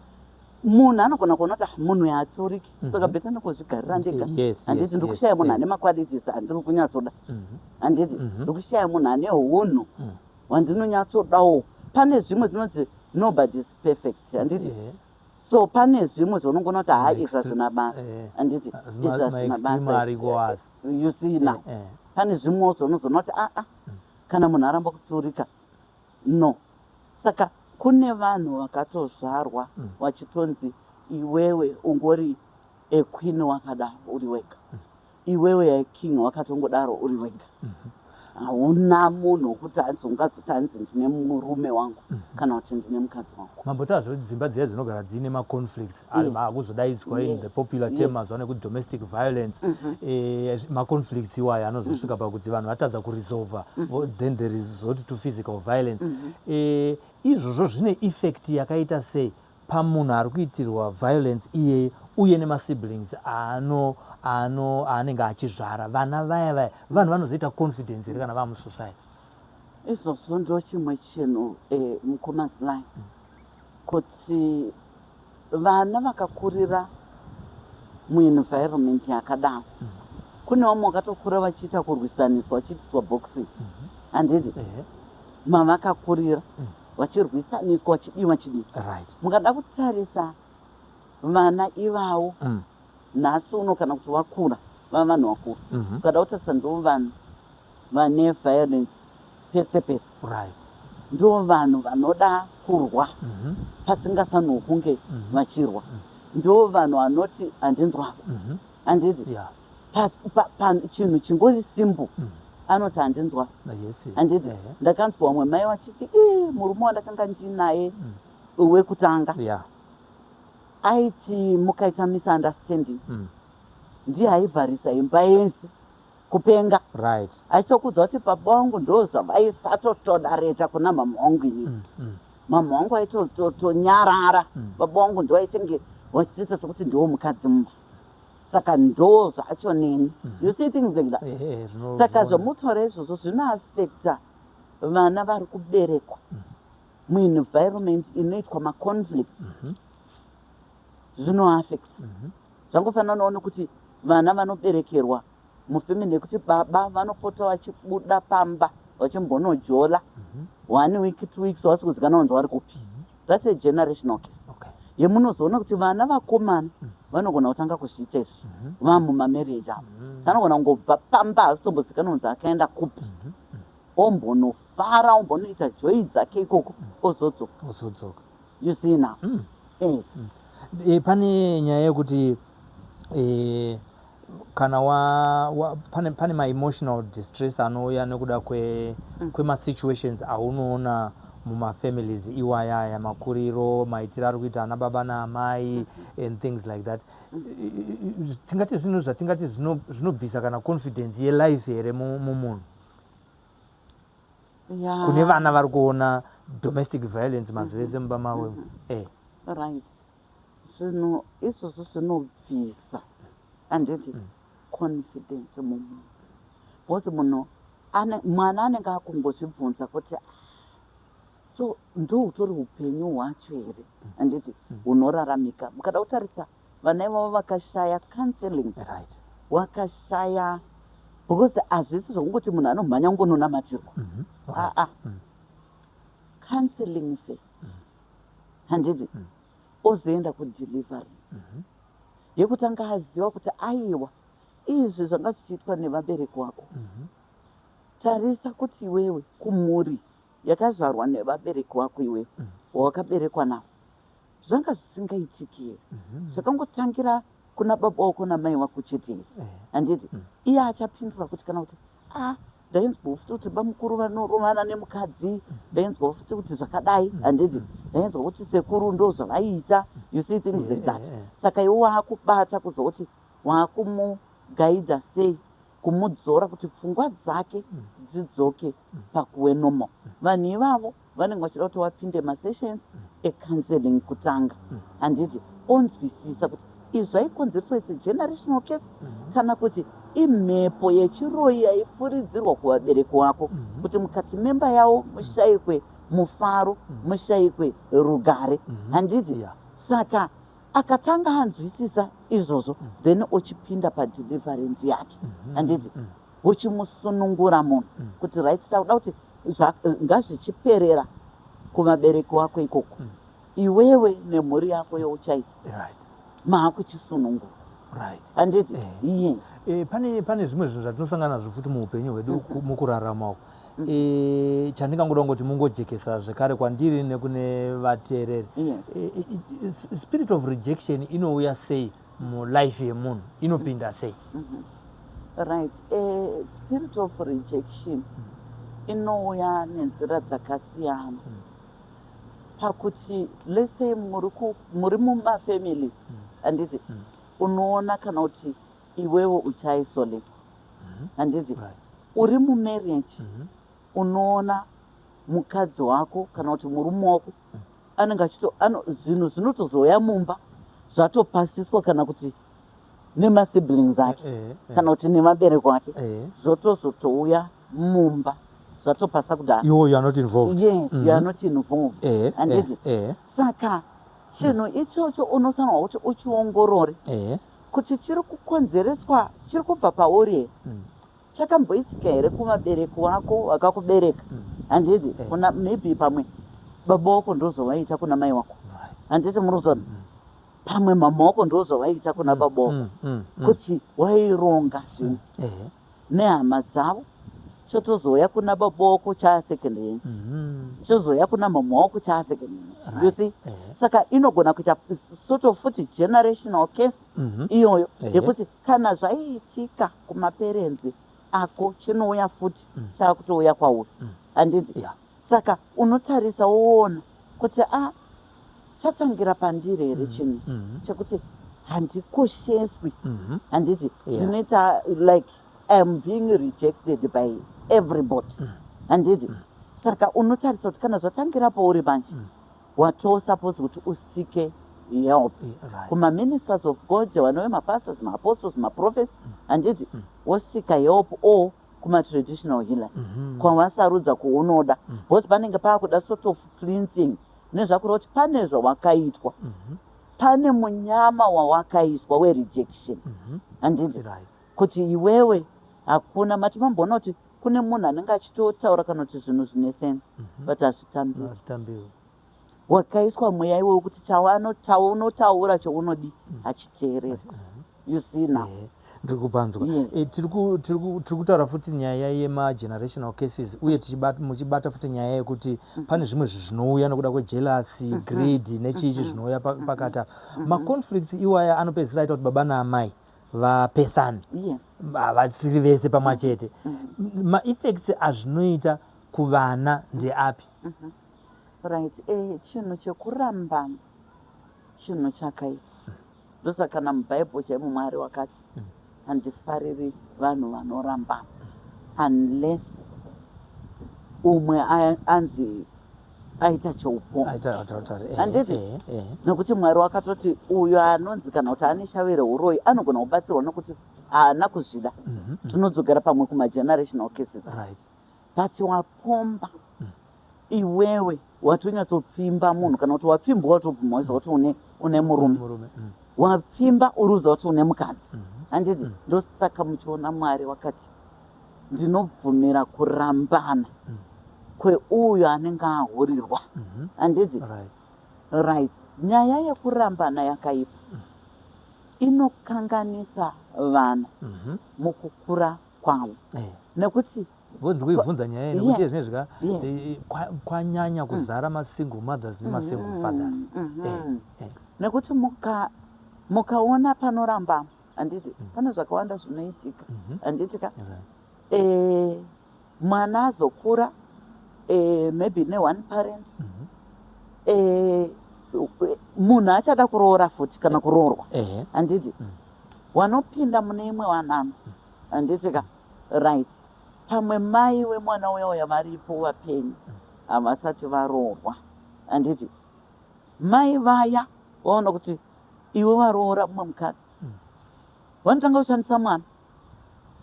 munhu anogona kuona kuti, "Ah, munhu haatsuriki, saka better ndikuzvigarira ndega, handiti? Ndiri kushaya munhu ane maqualities andiri kunyatsoda, handiti? Ndiri kushaya munhu ane unhu hwandinonyatsodawo." Pane zvimwe zvinonzi nobody is perfect, handiti? So pane zvimwe zvaunongona kuti ha, izvi hazvina basa, handiti? Izvi hazvina Maextreme basa. Ariko asi. You see now, pane zvimwewo zvaunozoona kuti aa, kana munhu aramba kutsurika, no. Saka kune vanhu vakatozvarwa vachitonzi iwewe ungori a queen wakadaro uri wega, iwewe a king wakatongodaro uri wega, hauna munhu wokuti hanzi ungazoti hanzi ndine murume wangu kana kuti ndine mukadzi wangu. Mambotazvo dzimba dziya dzinogara dziine maconflicts akuzodaidzwa in the popular term mazuva ano ekuti domestic violence. Maconflicts iwayo anozosvika pakuti vanhu vatadza kuresolva, then there resort to physical violence. Izvozvo zvine effect yakaita sei pamunhu ari kuitirwa violence iyeye uye nemasiblings aano ano aanenge achizvara vana vaya vaya? Vanhu vanozoita confidence here kana vamusociety? Izvozvo ndo chimwe chinhu, mukoma Sly, kuti vana vakakurira muenvironment yakadaro, kune vamwe vakatokura vachiita kurwisaniswa, vachiitiswa boxing, handiti? Mavakakurira vachirwisaniswa, vachidiwa chidiwa. Mukada kutarisa vana ivavo nhasi uno, kana kuti vakura vava vanhu vakuru, ukada kutarisa, ndo vanhu vane violence pese pese. Ndo vanhu vanoda kurwa pasingafanirwi kunge vachirwa. Ndo vanhu vanoti handinzwavo, handiti? Chinhu chingori simple, anoti handinzwa, handiti? Ndakanzwa vamwe mai vachiti, "Ii, murume wandakanga ndinaye wekutanga aiti mukaita misunderstanding, ndiye aivharisa imba yese, kupenga, achitokudza kuti baba vangu ndo zvavaisatotodareta kuna mama wangu inini. Mama wangu aitotonyarara, baba vangu ndo vaitenge vachitoita sekuti ndiwo mukadzi mumba, saka ndo zvacho neni." You see things like that. Saka zvamutaura izvozvo zvinoafecta vana vari kuberekwa muenvironment inoitwa maconflicts. Zvinoafecta. Zvangofananawo nekuti vana vanoberekerwa mufamily yekuti baba vanopota vachibuda pamba vachimbonojola one week, 2 weeks, vasi kuzikanwa kunzi vari kupi. That's a generational case yemunozoona kuti vana vakomana vanogona kutanga kuzviita izvi vamumamarriage avo. Anogona kungobva pamba, asitombozikanwa kunzi akaenda kupi, ombonofara, ombonoita joy dzake ikoko, ozodzoka. Ozodzoka. You see now. Pane nyaya yekuti kana wa, wa, pane maemotional distress anouya nekuda kwemasituations aunoona mumafamilies iwayaya, makuriro, maitiro ari kuita ana baba naamai and things like that. Tingati zvinhu zvatingati zvinobvisa kana confidence yelife here mumunhu kune vana vari kuona domestic violence mazuva ese mumba mavo? Right, zvinhu izvozvo zvinobvisa, handiti, confidence mumunhu, because munhu mwana anenge akungozvibvunza kuti, "Ah, so ndo hutori upenyu hwacho here, handiti, hunoraramika?" Mukada kutarisa vana ivavo vakashaya counseling, wakashaya. Because hazvisi zvokungoti munhu anomhanya kungononamatirwa. Aa, counseling first, handiti? Ozoenda kudeliverance yekutanga, aziva kuti aiwa, izvi zvanga zvichiitwa nevabereki wako. Tarisa kuti iwewe kumhuri yakazvarwa nevabereki wako, iwewe wawakaberekwa navo, zvanga zvisingaitiki here? Zvakangotangira kuna baba wako namai wako chete here? Handiti? Iye achapindura kuti, kana kuti a, ndainzwawo futi kuti bamukuru vanorovana nemukadzi, ndainzwawo futi kuti zvakadai, handiti? Ndainzwa kuti sekuru ndo zvavaiita. You see, things like that. Saka iwe waakubata kuzwa kuti waakumugaidha sei, kumudzora kuti pfungwa dzake dzidzoke pakuve normal. Vanhu ivavo vanenge vachida kuti vapinde masessions ecounseling kutanga, handiti? Onzwisisa kuti izvi zvaikonzereswa, it's a generational case, kana kuti imhepo yechiroyi yaifuridzirwa kuvabereki wako kuti mukati memba yavo mushayikwe mufaro, mushayikwe rugare, handiti? Saka akatanga anzwisisa izvozvo, then ochipinda padeliverance yake, handiti? Uchimusunungura munhu kuti right, takuda kuti ngazvichiperera kuvabereki wako ikoko, iwewe nemhuri yako youchaita maakuchisunungura, handiti? Yes. Pane zvimwe zvinhu zvatinosangana nazvo futi muupenyu hwedu, mukurarama uku. Chandingangoda kungoti mungojekesa zvekare kwandiri nekune vateereri, spirit of rejection inouya sei mulife yemunhu? Inopinda sei? Right, spirit of rejection inouya nenzira dzakasiyana, pakuti let's say muri mumafamilies, handiti? Unoona kana kuti iwewe uchiisolate, handiti? Uri mumarriage, unoona mukadzi wako kana kuti murume wako anenge achito zvinhu zvinotozouya mumba zvatopasiswa, kana kuti nemasiblings ake, kana kuti nevabereki wake, zvotozotouya mumba zvatopasa kudhara. Iwo you are not involved. Yes, you are not involved, handiti? Saka chinhu ichocho unofanirwa kuti uchiongorore kuti chiri kukonzereswa, chiri kubva pauri here? Chakamboitika here kuvabereki wako vakakubereka, handiti? Kuna maybe pamwe baba wako ndozvavaita kuna mai wako, handiti? Muri kuzona pamwe mama wako ndozvavaita kuna baba wako, kuti waironga zvinhu nehama dzavo, chotozouya kuna baba wako chaa second hand, chozouya kuna mama wako chaa second hand, you see? Saka inogona kuita sort of futi generational case iyoyo, yekuti kana zvaiitika kumaparents ako, chinouya futi chaakutouya kwauri, handiti? Saka unotarisa woona kuti a, chatangira pandiri here chinhu chekuti handikosheswi, handiti? Ndinoita like I am being rejected by everybody, handiti? Saka unotarisa kuti kana zvatangira pauri manje, watosupose kuti useeke help kumaministers of God, vanove mapastors, maapostles, maprophets, handiti? Woseeka help or kumatraditional healers kwawasarudza kuunoda, because panenge paakuda sort of cleansing, nezvakureva kuti pane zvawakaitwa, pane munyama wawakaiswa werejection, handiti? Kuti iwewe hakuna mati mamboona kuti kune munhu anenge achitotaura kana kuti zvinhu zvine sense, but hazvitambiwi. Hazvitambiwi. Wakaiswa mweya iwowo kuti chaunotaura chounodi hachiteererwa. You see now? Ndiri kupanzwa. Yes. Tiri kutaura futi nyaya yemagenerational cases, uye muchibata futi nyaya yekuti pane zvimwe zvinhu zvinouya nokuda kwejealousy, greed nechiichi zvinouya pakati apa. Maconflicts iwaya anopedzisira aita kuti baba naamai vapesane, havasiri vese pamwe chete. Maeffects azvinoita kuvana ndeapi? Right, chinhu chekurambana chinhu chakaipa. Ndosaka kana mubhaibheri chaimo Mwari wakati, "Handifariri vanhu vanorambana unless umwe anzi aita cheupombwe." Handiti? Nekuti Mwari wakatoti uyo anonzi kana kuti ane shavi reuroyi anogona kubatsirwa nekuti haana kuzvida. Tinodzokera pamwe kumagenerational cases. But wapomba iwewe, watonyatsopfimba munhu, kana kuti wapfimbwa, watobvuma waziva kuti une murume. Murume. Wapfimba uri uziva kuti une mukadzi, handiti? Ndosaka muchiona Mwari wakati Ndinobvumira kurambana kweuyo anenge ahurirwa, handiti? Right. Right, nyaya yekurambana yakaipa, inokanganisa vana mukukura kwavo nekuti Ndiri kuibvunza nyaya iyi nekuti zvinezvi ka kwanyanya kuzara masingle mothers nemasingle fathers. Nekuti mukaona panorambana, handiti, pane zvakawanda zvinoitika, handiti ka? Mwana azokura maybe neone parent, munhu achada kuroora futi kana kuroorwa, handiti? Wanopinda mune imwe wanano, handiti ka? Right, pamwe mai wemwana uya uya varipo vapenyu, havasati varoorwa, handiti? Mai vaya vaona kuti iwe waroora mumwe mukadzi, vanotanga kushandisa mwana,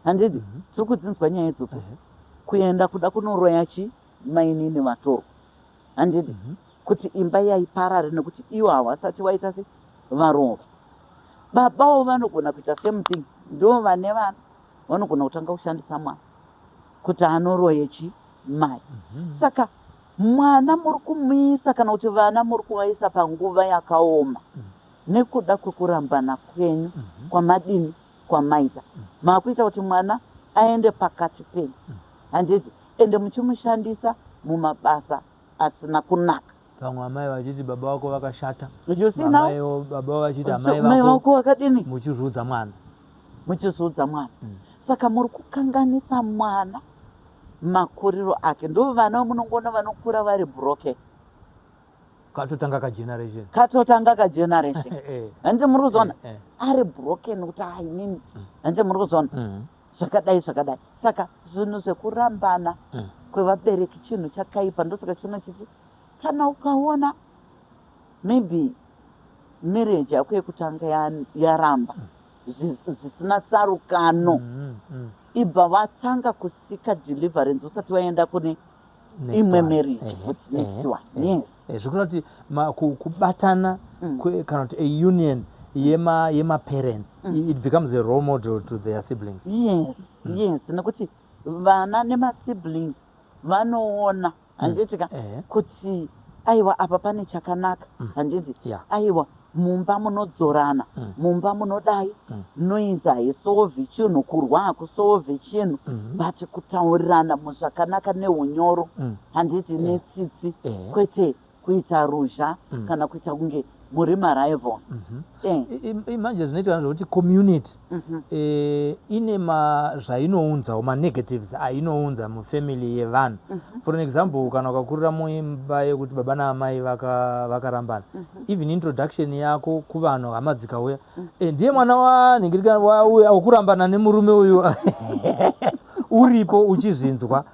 handiti? Tiri kudzinzwa nyaya idzodzo, kuenda kuda kunoroya chi mainini vatorwa, handiti, kuti imba yaiparare nekuti ivo havasati waita se varoorwa. Babawo vanogona kuita same thing, ndo vane vana vanogona kutanga kushandisa mwana kuti anoroye chi mai. Saka mwana muri kumuisa, kana kuti vana muri kuvaisa panguva yakaoma nekuda kwekurambana kwenyu kwamadini kwamaita. Maakuita kuti mwana aende pakati penyu, handiti? Ende muchimushandisa mumabasa asina kunaka. Vamwe amai vachiti baba vako vakashata. You see now? Amaiwo baba vachiti amai mai vako vako vakadini. Muchizviudza mwana. Muchizviudza mwana. Saka muri kukanganisa mwana makuriro ake. Ndo vana vamunongoona vanokura vari broken. Katotanga kageneration. Katotanga kageneration, handiti muri kuzviona? Ari broken kuti ainini, handiti muri kuzviona? Zvakadai zvakadai. Saka zvinhu zvekurambana kwevabereki chinhu chakaipa. Ndosaka chino chiti kana ukaona maybe marriage yako yekutanga yaramba zvisina tsarukano, ibva vatanga kusika deliverance usati waenda kune Next imwe one. marriage futi, next one, yes. Zvikureva kuti kubatana kana kuti a union yemaparents, it becomes a role model to their siblings. Yes, nekuti vana nemasiblings vanoona, handiti ka, kuti aiwa, apa pane chakanaka, handiti? Aiwa, mumba munodzorana, mumba munodai noise haisolve chinhu, kurwa hakusolve chinhu, but kutaurirana muzvakanaka neunyoro, handiti, netsitsi, kwete kuita ruzha kana kuita kunge muri marivals. Manje zvinoita zvokuti community ine zvainounzawo, manegatives ainounza mufamily yevanhu. For an example, kana ukakurira muimba yekuti baba naamai vakarambana, even introduction yako kuvanhu, hama dzikauya, ndiye mwana wanhingirika wekurambana nemurume uyu, uripo uchizvinzwa.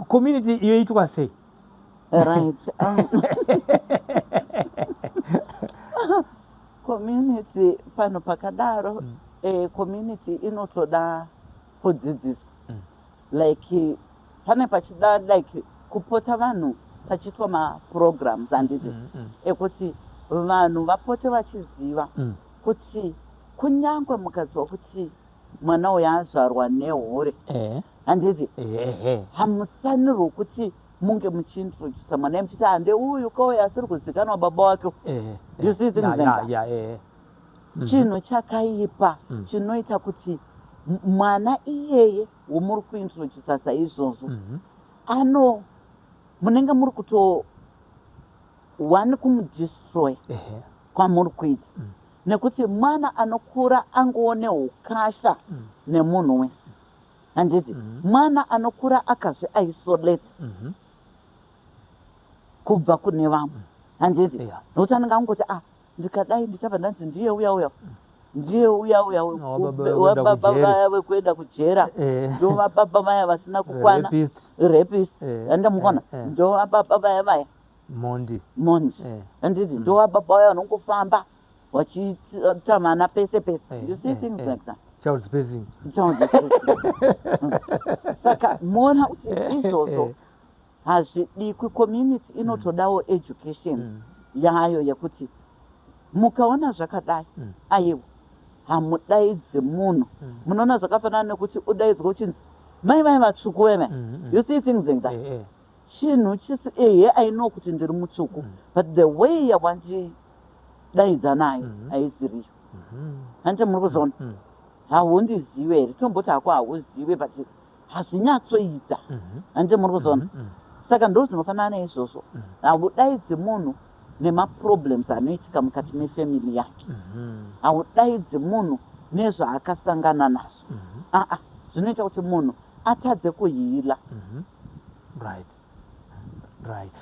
Community yoitwa sei? Right, community pano pakadaro, community inotoda kudzidziswa. Like pane pachida like kupota vanhu pachiitwa maprograms, handiti, ekuti vanhu vapote vachiziva kuti kunyange mukaziva kuti mwana uyu azvarwa nehure, handiti, hamusanirwo kuti munge muchiintrodusa mwana muchiti hande uyu kauya asiri kuzikanwa baba wake. You see things like that. Chinhu chakaipa chinoita kuti mwana iyeye womuri kuintrodusa saizvozvo ano munenge muri kuto one kumudestroy kwamuri kuita, nekuti mwana anokura angoone ukasha nemunhu wese, handiti? Mwana anokura akazviisolate kubva kune vamwe, handiti? Nokuti anenge angoti, ah, ndikadai ndichabva ndanzi ndiye uya uya, ndiye uya uya Wababa vekuenda wababa kujeri. Vaya vekuenda kujera, ndo vababa vaya vasina kukwana. Rapist. Rapist, handamukona, ndo vababa vaya vaya. Mondi. Mondi, handiti? Ndo vababa vaya vanongofamba vachiita vana pese pese. You see things like that. Child spacing. Child spacing. Saka muona kuti izvozvo hazvidikwi. Community inotodawo education yayo yekuti mukaona zvakadai, aiwa, Hamudaidzi munhu. Munoona, zvakafanana nekuti udaidzwe uchinzi mai vai vatsvuku veve. You see things like that. Chinhu chisi, ehe, I know kuti ndiri mutsvuku, but the way yawandidaidza nayo haisiriyo. Handiti muri kuzviona? Haundizive here? Tomboti hako hauzive, but hazvinyatsoita. Handiti muri kuzviona? Saka ndo zvinofanana neizvozvo. Haudaidzi munhu nemaproblems anoitika mukati mefamily yake. Haudaidzi munhu nezvaakasangana nazvo. Aa, zvinoita kuti munhu atadze kuheala. Right,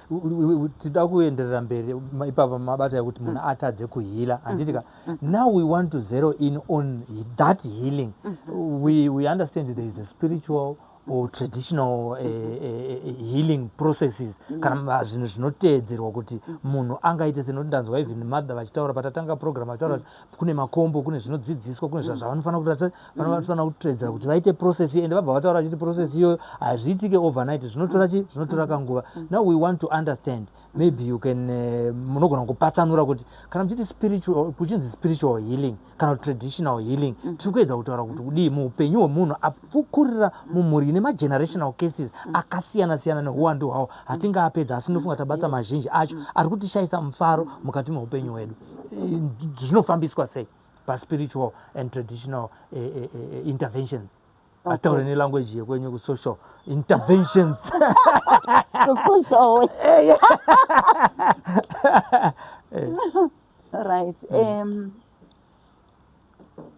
tida kuenderera mberi ipapa mabata ekuti munhu atadze kuheala, handiti ka? Now we want to zero in on that healing. We understand there is the spiritual or traditional healing processes, kana zvinhu zvinoteedzerwa kuti munhu angaite senoti. Ndanzwa even mother vachitaura patatanga program, vachitaura kuti kune makombo, kune zvinodzidziswa, kune zvavanofanira kuti vanofanira kuteedzera kuti vaite process. Ende vabva vataura vachiti process iyoyo hazviitike overnight, zvinotora chi zvinotora kanguva. Now we want to understand, maybe you can, munogona kupatsanura kuti kana muchiti spiritual, kuchinzi spiritual healing kana kuti traditional healing, tiri kuedza kutaura kuti kudii muupenyu hwemunhu apfukurira mumhuri ine magenerational cases akasiyana siyana neuwandu hwawo. Hatingaapedza, asi ndofunga tabata mazhinji acho ari kutishayisa mufaro mukati meupenyu hwedu. Zvinofambiswa sei paspiritual and traditional interventions? Ataure nelanguage yekwenyu, kusocial interventions. Kusocial way. Right.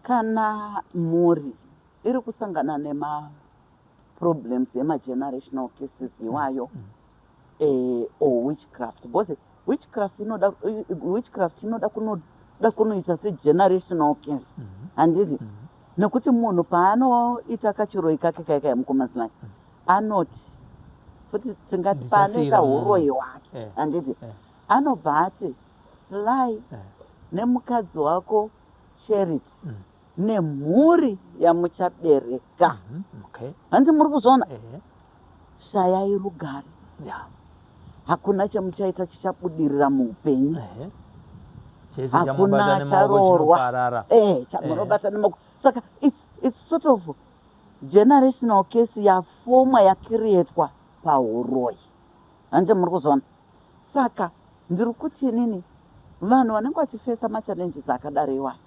Kana mhuri iri kusangana nemaproblems emagenerational cases iwayo or witchcraft, because witchcraft inoda kunoda kunoita segenerational case, handiti? Nekuti munhu paanoita kachiroi kake kaikai, mukomazinai, anoti futi tingati paanoita Ndichasiyira munhu. Uroi hwake, handiti, anobva ati, "Sly nemukadzi wako Charity nemhuri yamuchabereka," handiti muri kuzviona? "Shayai rugare. Hakuna chamuchaita chichabudirira muupenyu." Chese Hakuna chamubata nemaoko charoorwa. chinoparara. Chamunobata nemaoko. Saka it's sort of generational case yafomwa, yacreatwa pauroi, handiti muri kuzviona? Saka ndiri kuti inini vanhu vanenge vachifesa machallenges akadaro iwayo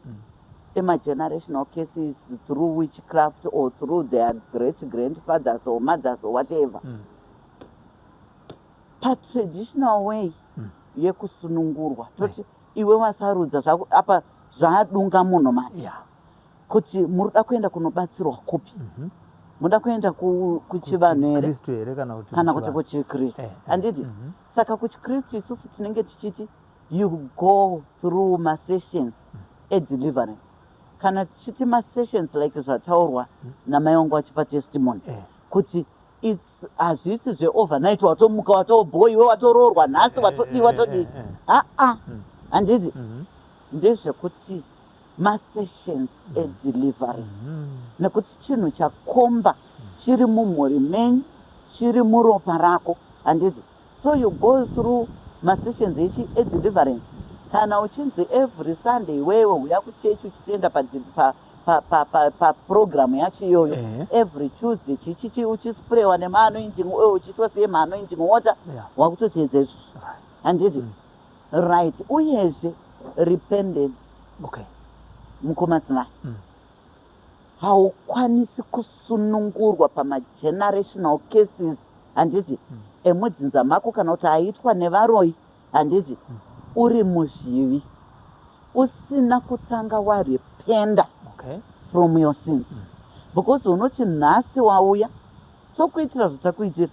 emagenerational cases through witchcraft or through their great grandfathers or mothers or whatever, patraditional way yekusunungurwa, toti iwe wasarudza zvako apa, zvaadunga munhu manje kuti munoda kuenda kunobatsirwa kupi? Muda kuenda kuchivanhu here? Kristu here kana kuti Kana kuti kuchivanhu? kuchikristu? Handiti? Saka kuchikristu isusu tinenge tichiti you go through masessions edeliverance. Kana tichiti masessions, like zvataurwa namai vangu vachipa testimony kuti its hazvisi zveovernight, watomuka watobhoiwe, watoroorwa nhasi, watodii, watodii. Aa, handiti? Ndezvekuti masessions edeliverance, nekuti chinhu chakomba chiri mumhuri menyu, chiri muropa rako, handiti? So you go through masessions echi edeliverance. Kana uchinzi every Sunday iwewe uya kuchechi uchitoenda paprogramu yacho iyoyo, every Tuesday chichichi, uchisprewa nemaanointing oil, uchiitwa sei, maanointing water, wakutoteedza izvozvo, handiti? Right. Uyezve repentance. Mukomasimai, haukwanisi kusunungurwa pamagenerational cases, handiti, emudzinza mako kana kuti aitwa nevaroi, handiti, uri muzvivi usina kutanga warependa from your sins, because unoti nhasi wauya tokuitira zvatakuitira,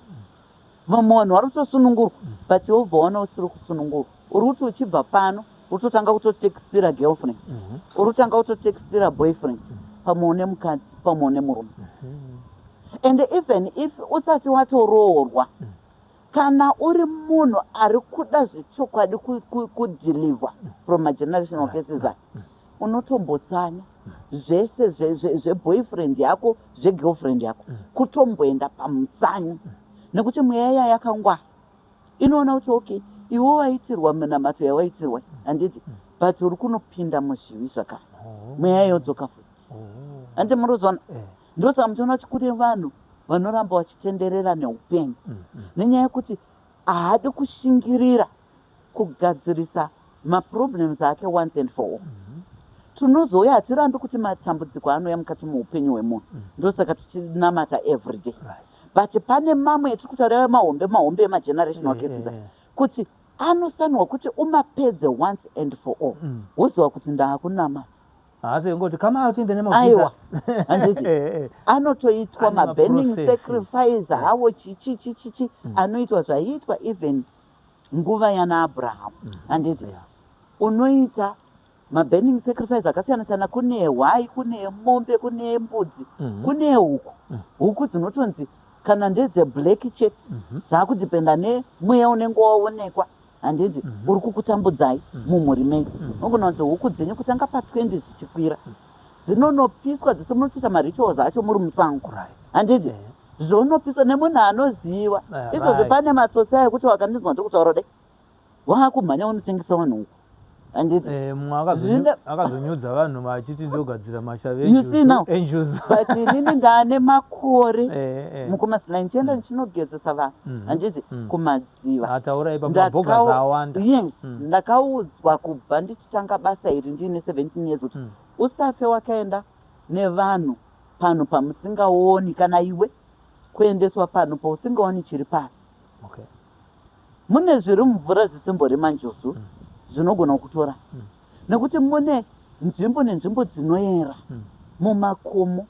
vamwe vanhu vari kutosunungurwa, but iwe ubva waona usiri kusunungurwa. Uri kuti uchibva pano utotanga kutotextira girlfriend, uri kutanga kutotextira boyfriend, pamwe une mukadzi, pamwe une murume. And even if usati watoroorwa, kana uri munhu ari kuda zvechokwadi kudeliver from magenerational cases aya, unotombotsanya zvese zveboyfriend yako, zvegirlfriend yako, kutomboenda pamutsanyo, nekuti mweya iya yakangwara, inoona kuti okay, iwe waitirwa minamato yawaitirwa, handiti, but uri kunopinda muzvivi zvakare. Mweya yodzoka futi. Handiti muri kuzviona? Ndosaka muchiona kuti kune vanhu vanoramba vachitenderera neupenyu nenyaya yekuti haadi kushingirira kugadzirisa maproblems ake once and for all. Tinozouya, hatirambi kuti matambudziko anouya mukati muupenyu hwemunhu. Ndosaka tichinamata everyday. But pane mamwe etiri kutaura mahombe mahombe emagenerational cases kuti anofanirwa kuti umapedze once and for all, woziva kuti ndaakunamata. Haasi ngoti, "Come out in the name of Aiwa. Jesus." Handiti? Anotoitwa Ane maburning maprocesses. sacrifice hawo, chichi chichichi anoitwa zvaiitwa even nguva yana Abrahamu, handiti? Unoita maburning sacrifice akasiyana siyana, kune hwai, kune mombe, kune mbudzi, kune huku. Huku dzinotonzi kana ndedzeblack chete, zvakudhipenda nemweya unenge waonekwa, handiti, uri kukutambudzai mumhuri menyu. Unogona kunzi huku dzenyu kutanga pa20 zvichikwira dzinonopiswa dzese, munotoita marituals acho muri musango, handiti? Zvonopiswa nemunhu anoziva izvozvo. Pane matsotsi ekuti wakandinzwa ndikutaura dai waakumhanya unotengesa vanhu huku, handiti? Mumwe akazonyudza vanhu vachiti ndogadzira mashavi You see now? enjuzu. But inini ndaane makore mukumasina ndichienda ndichinogezesa vanhu, handiti, kumadziva. Ataura ipapo, mabhogasi awanda. Yes, ndakaudzwa kubva ndichitanga basa iri ndiine 17 years kuti usafe wakaenda nevanhu panhu pamusingaoni, kana iwe kuendeswa panhu pausingaoni chiri pasi. Mune zviri mumvura zvisimbori manjuzu zvinogona kutora, nekuti mune nzvimbo nenzvimbo dzinoera mumakomo,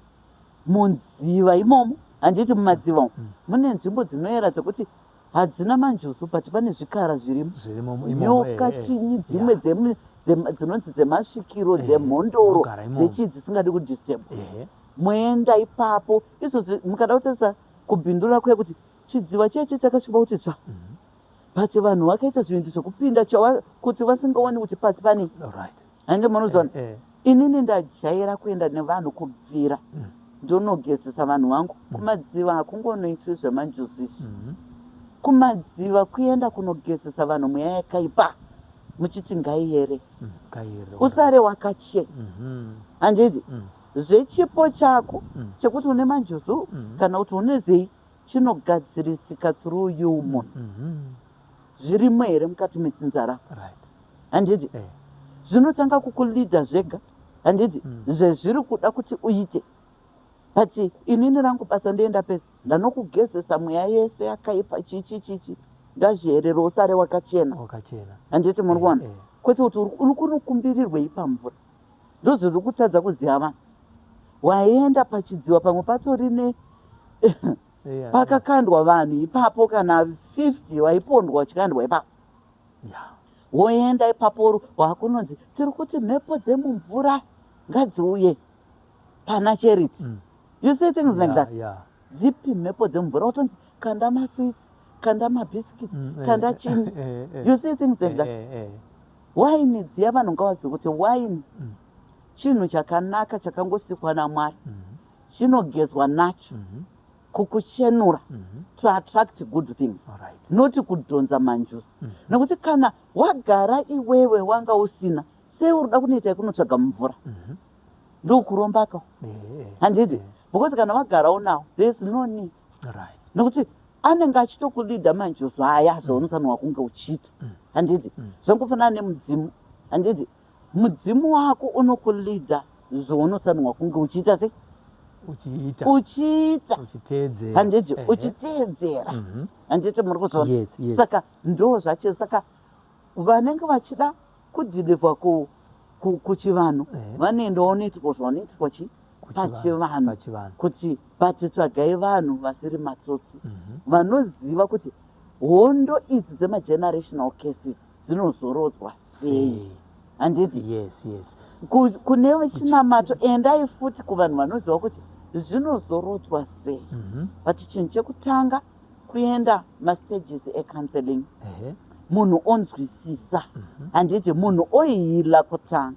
mudziva imomo, handiti? Mumadziva umu mune nzvimbo dzinoera dzekuti hadzina manjuzu, but pane zvikara zvirimo. Zvirimo imomo. Nyoka, chinyi, dzimwe dzinonzi dzemasvikiro, dzemhondoro, dzinogara imomo. dzechii, dzisingadi kudisturb. Moenda ipapo izvozvi, mukada kutarisa kubhindura kwekuti chidziva cheche chakasviba kuti tsva, but vanhu vakaita zvinhu zvekupinda kuti vasingaoni kuti pasi pane. Hange munozona? Inini ndajaira kuenda nevanhu kubvira ndonogezesa vanhu vangu kumadziva. Hakungonoitwi zvemanjuzu izvi kumadziva, kuenda kunogezesa vanhu mweya yakaipa muchiti ngaiyere. Kaiyere. Usare wakachena, handiti? Zvechipo chako chekuti une manjuzu kana kuti une zei chinogadzirisika through you munhu. Zvirimo here mukati medzinza rako? Handiti? Zvinotanga kukulidha zvega, handiti, zvezviri kuda kuti uite. But inini rangu basa ndoenda pese, ndanokugezesa mweya yese yakaipa, chichi chichi, ngazviyerere, usare wakachena. Wakachena. Handiti muri kuona? Eh. Kwete kuti uri kunokumbirirwei pamvura. Ndozviri kutadza kuziva vanhu. Waenda pachidziva, pamwe patori ne pakakandwa vanhu ipapo, kana 50 vaipondwa vachikandwa ipapo. Woenda ipapo, wakunonzi tiri kuti mhepo dzemumvura ngadziuye pana Charity. You see things like that? Dzipi mhepo dzemumvura? Watonzi kanda masweets, kanda mabiscuits, kanda chini. You see things like that? Waini dziya, vanhu ngavazive kuti waini chinhu chakanaka chakangosikwa naMwari, chinogezwa nacho kukuchenura, to attract good things, noti kudhonza manjuzu. Nekuti kana wagara iwewe wanga usina, sei uri kuda kunoita yekunotsvaga mumvura? Ndokurombaka, handiti? Because kana wagara unawo, there is no need, nekuti anenge achitokulidha manjuzu aya zvaunofanirwa kunge uchiita, handiti? Zvangofanana nemudzimu, handiti? Mudzimu wako unokulidha zvaunofanirwa kunge uchiita sei? Uchiita. Uchiita. Uchiteedzera. Handiti? Uchiteedzera, handiti muri kuzviona? Yes. Saka ndo zvacho. Saka vanenge vachida kudhilivha kuchivanhu vanoendawo noitwa zvavanoitwa chi pachivanhu. Pachivanhu. Kuti but tsvagai vanhu vasiri matsotsi, vanoziva kuti hondo idzi dzemagenerational cases dzinozorodzwa sei, handiti? Yes. Kune chinamato, endai futi kuvanhu vanoziva kuti zvinozorodzwa sei. But chinhu chekutanga kuenda mastages ecounseling, munhu onzwisisa, handiti? Munhu oheala kutanga,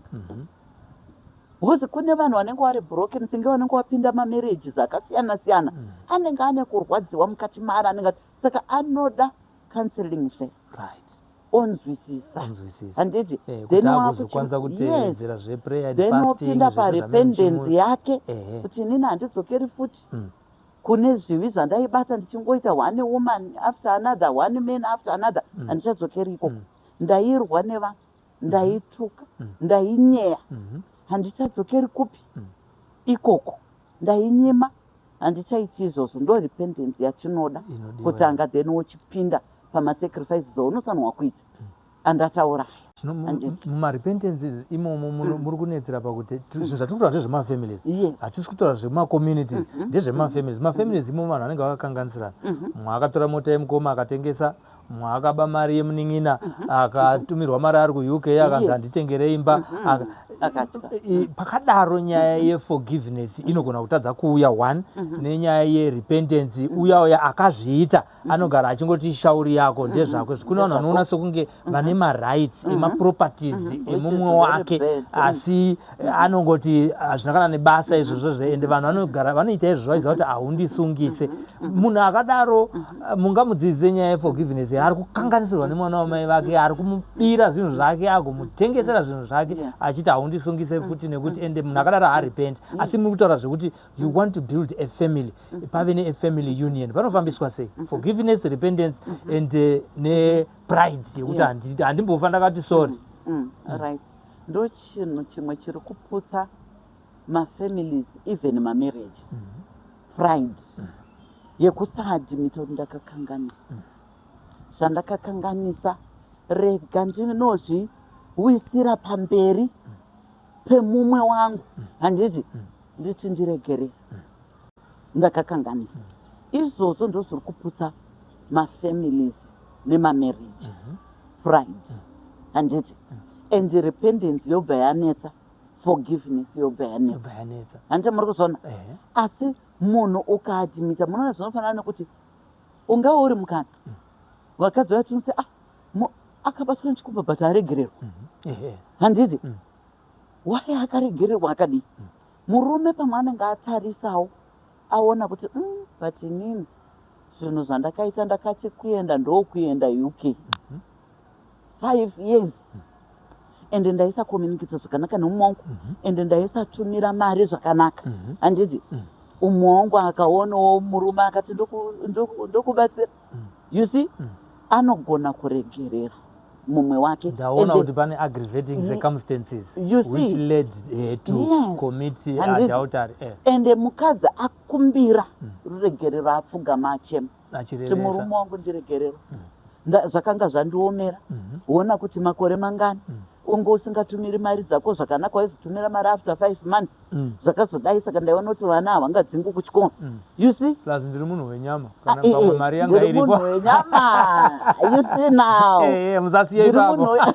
because kune vanhu vanenge vari broken, senge vanenge vapinda mamarriages akasiyana siyana, anenge ane kurwadziwa mukati maari, anenge, saka anoda counseling first. Onzwisisa. Onzwisisa. Handiti? Eh, Then kuti wakuchi- agozokwanisa kutevedzera Yes. zveprayer and Then fasting, wopinda zvese zvamene parepentance muchimu- yake Ehe. kuti inini handidzokeri futi kune zvivi zvandaibata ndichingoita one woman after another, one man after another. Handichadzokeri ikoko. Ndairwa nevanhu, ndaituka, ndainyeya. Handichadzokeri kupi ikoko. Ndainyima, handichaiti izvozvo. Ndo repentance yatinoda Inodiwa. kutanga, then wochipinda pamasacrifices aunofanirwa kuita andataura aya. Zvino Handiti. Mumarepentances imomo muri kunetsera pakuti zvinhu zvatiri kutaura ndezvemafamilies. Hatisi kutaura zvemacommunities, ndezvemafamilies. Mafamilies imomo vanhu vanenge vakakanganisirana. Mumwe akatora mota yemukoma akatengesa, mumwe akaba mari yemunin'ina, akatumirwa mari ari kuUK, akanzi handitengere imba. Akatya. Pakadaro nyaya yeforgiveness inogona kutadza kuuya one nenyaya yerepentance. Uya uya akazviita anogara achingoti shauri yako, ndezvako. Kune vanhu vanoona sekunge vane marights emaproperties emumwe Which is very wake, bad. asi anongoti hazvina kana nebasa izvozvo zve. Ende vanhu vanogara vanoita izvozvo vachiziva kuti haundisungise. Munhu akadaro mungamudzidzise nyaya yeforgiveness? Ari kukanganisirwa nemwana wamai vake, ari kumubira zvinhu zvake, agomutengesera zvinhu zvake, achiti haundisungise futi nekuti, ende munhu akadaro haarepent. Asi muri kutaura zvekuti you want to build a family, pave neafamily union. Panofambiswa sei forgiveness, repentance and nepride yekuti handimbofa ndakati sorry? Right, ndo chinhu chimwe chiri kuputsa mafamilies, even mamarriages. Pride yekusaadmita kuti ndakakanganisa, zvandakakanganisa rega ndinozviwisira pamberi pemumwe wangu, handiti, nditi ndiregerere, ndakakanganisa. Izvozvo ndo zviri kuputsa mafamilies nemamarriages, pride, handiti? And repentance yobva yanetsa, forgiveness yobva yanetsa. Yobva yanetsa. Handiti muri kuzviona? Ehe. Asi munhu ukaadmita, munoona, zvinofanana nekuti ungave uri mukadzi, vakadzi vaya tinoti, ah, akabatwa nechikomba but aregererwa. Handiti? Why akaregererwa? Akadii? Murume pamwe anenge atarisawo aona kuti but inini zvinhu zvandakaita, ndakati kuenda ndokuenda UK 5 years, ende ndaisakomunikita zvakanaka nemumwe wangu, ende ndaisatumira mari zvakanaka, handiti? Umwe wangu akaonawo, murume akati ndokubatsira. You see, anogona kuregerera mumwe wake. Ndaona kuti pane aggravating circumstances You see? which led her to commit Handiti? adultery. Ende mukadzi akumbira ruregerero, apfugama, achema kuti Achirevesa. Murume wangu, ndiregerero. Zvakanga zvandiomera. Ona kuti makore mangani unge usingatumiri mari dzako zvakanaka, waizotumira mari after 5 months. Zvakazodai, saka ndaiona kuti vana havangadzingwi kuchikoro. You see? Plus ndiri munhu wenyama. Ah, Kana pamwe mari yanga ndiri iripo. munhu wenyama. You see now? Musasiye Ndiri munhu ipapo.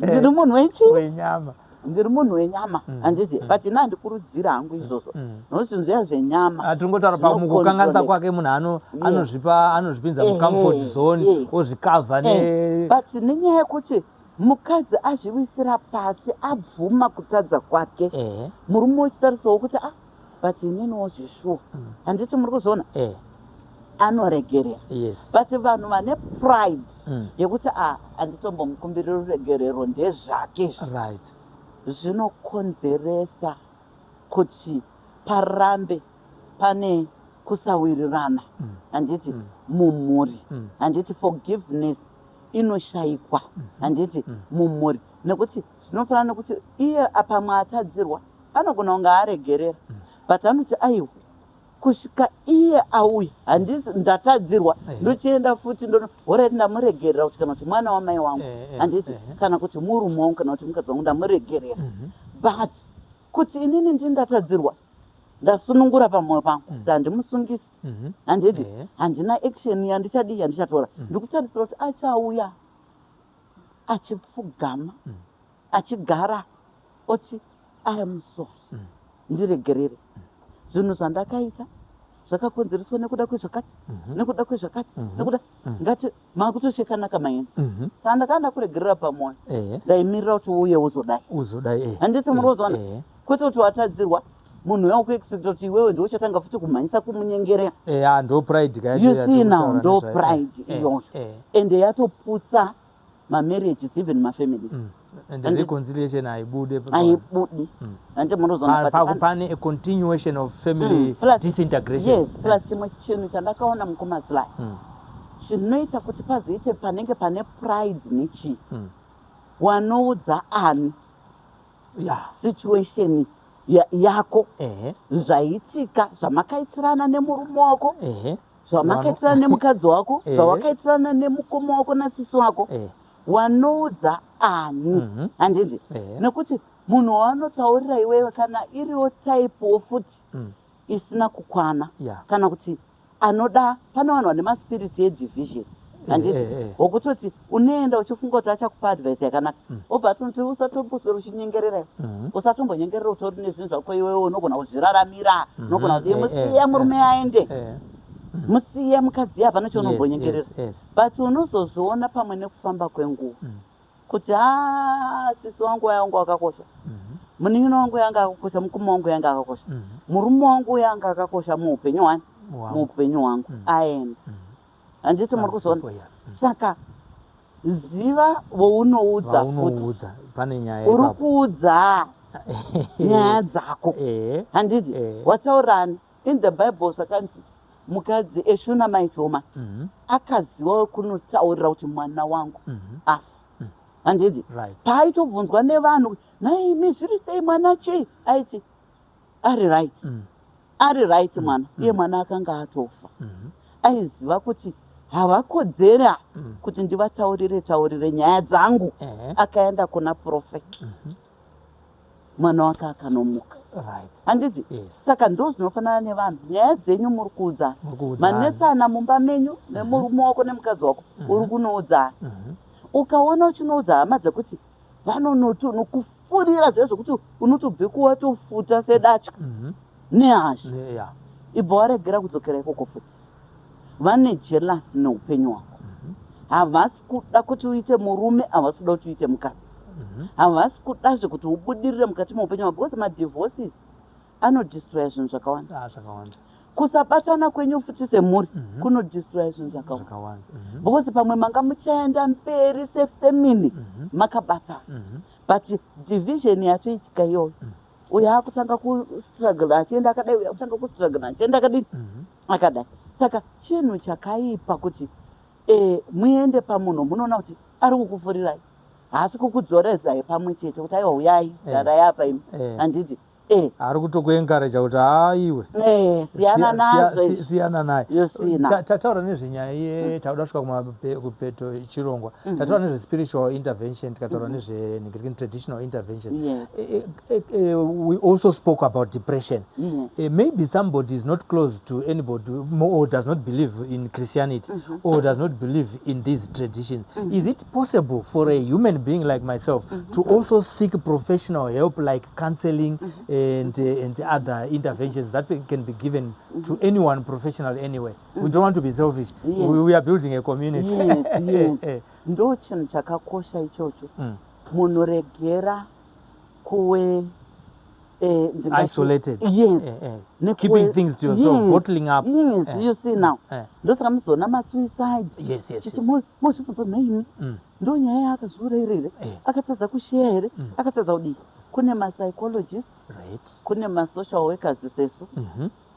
Ndiri munhu wechi Wenyama. Ndiri munhu wenyama, handiti? But ina handikurudzira hangu izvozvo, nokuti zvinhu zviya zvenyama Hatingotaura pamukukanganisa kwake, munhu anozvipa, anozvipinza mucomfort zone, ozvikavha ne But nenyaya yekuti mukadzi azviwisira pasi, abvuma kutadza kwake, murume uchitarisawo kuti, ah, but ininiwo zvishuwa, handiti muri kuzviona? Anoregerera. But vanhu vane pride yekuti, ah, handitombomukumbiri ruregerero, ndezvake izvi, zvinokonzeresa kuti parambe pane kusawirirana, handiti, mumhuri, handiti? Forgiveness inoshayikwa, handiti, mumhuri, nekuti zvinofanana nekuti iye pamwe atadzirwa, anogona kunge aregerera, but anoti aiwa, kusvika iye auya, handisi ndatadzirwa, ndochienda futi ndono, alright, ndamuregerera kuti kana kuti mwana wamai wangu, handiti, kana kuti murume wangu, kana kuti mukadzi wangu, ndamuregerera, but kuti inini ndini ndatadzirwa, ndasunungura pamwoyo pangu kuti handimusungisi, handiti? Handina action yandichadii, yandichatora. Ndikutarisira kuti achauya achipfugama, achigara, oti, "I am sorry, ndiregerere, zvinhu zvandakaita zvakakonzereswa nekuda kwezvakati, nekuda kwezvakati, nekuda ngati makutochekanaka maenzi. Kana ndakanga ndakuregerera pamwoyo, ndaimirira kuti uye uzodai." Uzodai. Handiti muri kuzona? Kwete kuti watadzirwa. Munhu uya ukuexpecta kuti iwewe ndiwe uchatanga futi kumhanyisa kumunyengerera. Eya, ndo pride ka yacho. You see now, yatiri ndo kutaura nezvayo. Pride iyoyo, ende yatoputsa mamarriages, even mafamilies. And And reconciliation haibude. Haibudi, handi munozoona Pane a continuation of family disintegration. Yes, plus chimwe chinhu chandakaona, mukoma Sly, chinoita kuti pazoite panenge pane pride nechii, wanoudza ani situation yako, zvaitika, zvamakaitirana nemurume wako, zvamakaitirana nemukadzi wako, zvawakaitirana nemukoma wako nasisi wako, wanoudza ani? Handiti? Nekuti munhu wawanotaurira iwewe, kana iriwo typewo futi isina kukwana, kana kuti anoda, pane vanhu vane maspirits edivision, handiti? Wokutoti unoenda uchifunga kuti achakupa advice yakanaka, obva atonoti, "Usatomboswera uchinyengerera, usatombonyengerera, utori nezvinhu zvako iwewe, unogona kuzviraramira, unogona kuti musiye murume aende, musiye mukadzi, hapana chaunombonyengerera." But unozozviona pamwe nekufamba kwenguva kuti, "Ha, sisi wangu yangu akakosha, munin'ina wangu yanga akakosha, mukoma wangu yanga akakosha, murume wangu yanga akakosha muupenyu hwani, Wangu. Muupenyu hwangu aenda." Handiti muri kuzoona? Yes. Saka ziva wounoudza futi. Vaunoudza, pane nyaya Uri ipapo. kuudza nyaya dzako, handiti? Wataurani in the Bible, zvakanzi mukadzi eShunammite woman akaziva kunotaurira kuti mwana wangu afa, handiti? Paaitobvunzwa nevanhu, "Naimi, zviri sei mwana, chii?" aiti, "Ari right, ari right mwana." Iye mwana akanga atofa. Aiziva kuti havakodzera kuti ndivataurire taurire nyaya dzangu. Akaenda kuna prophet, mwana wake akanomuka, handiti? Saka ndo zvinofanana nevanhu, nyaya dzenyu muri kuudzana, Muri kuudzana. Manetsana mumba menyu nemurume wako nemukadzi wako, uri kunoudzana. Ukaona uchinoudza hama dzekuti vanonokufurira zve zvekuti unotobve kuwatofuta sedatya nehasha, ibva waregera kudzokera ikoko futi. Vane jealous neupenyu hwako. Havasi kuda kuti uite murume, havasi kuda kuti uite mukadzi, havasi kudazve kuti ubudirire mukati meupenyu hwako, because madivorces anodestroya zvinhu zvakawanda. Ah, zvakawanda. Kusabatana kwenyu futi semhuri kunodestroya zvinhu zvakawanda, Zvakawanda. Because pamwe manga muchaenda mberi sefamily makabatana, but division yatoitika iyoyo, uyo akutanga kustruggle achienda akadai, uyo akutanga kustruggle achienda akadini, akadai. Saka chinhu chakaipa kuti muende pamunhu munoona kuti ari kukufurirai, haasi kukudzoredzai pamwe chete kuti, "Aiwa, uyai, garai apa imi," handiti? Ari kutokuencouragea kuti, "Haiwe, Siyana nazvo izvi." Siyana naye. You see now. Tataura nezvenyaya ye tauda kusvika kupeto chirongwa. Tataura nezvespiritual intervention, tikataura nezve traditional intervention. We also spoke about depression. Maybe somebody is not close to anybody or does not believe in Christianity or does not believe in these traditions. Is it possible for a human being like myself to also seek professional help like counseling and other interventions that can be given to anyone professional anyway? We don't want to be selfish. We are building a community. Yes. Ndo chinhu chakakosha ichocho. Munhu regera kuwe Isolated. Yes. Keeping things to yourself, bottling up. Yes, you see now, ndosaka muzoona masuicide. Chichi mozvibvunza, "Nhaimi, ndo nyaya yaakazviurayira here? Akatadza kusheya here? Akatadza kudii?" Kune mapsychologist, kune masocial workers sesu,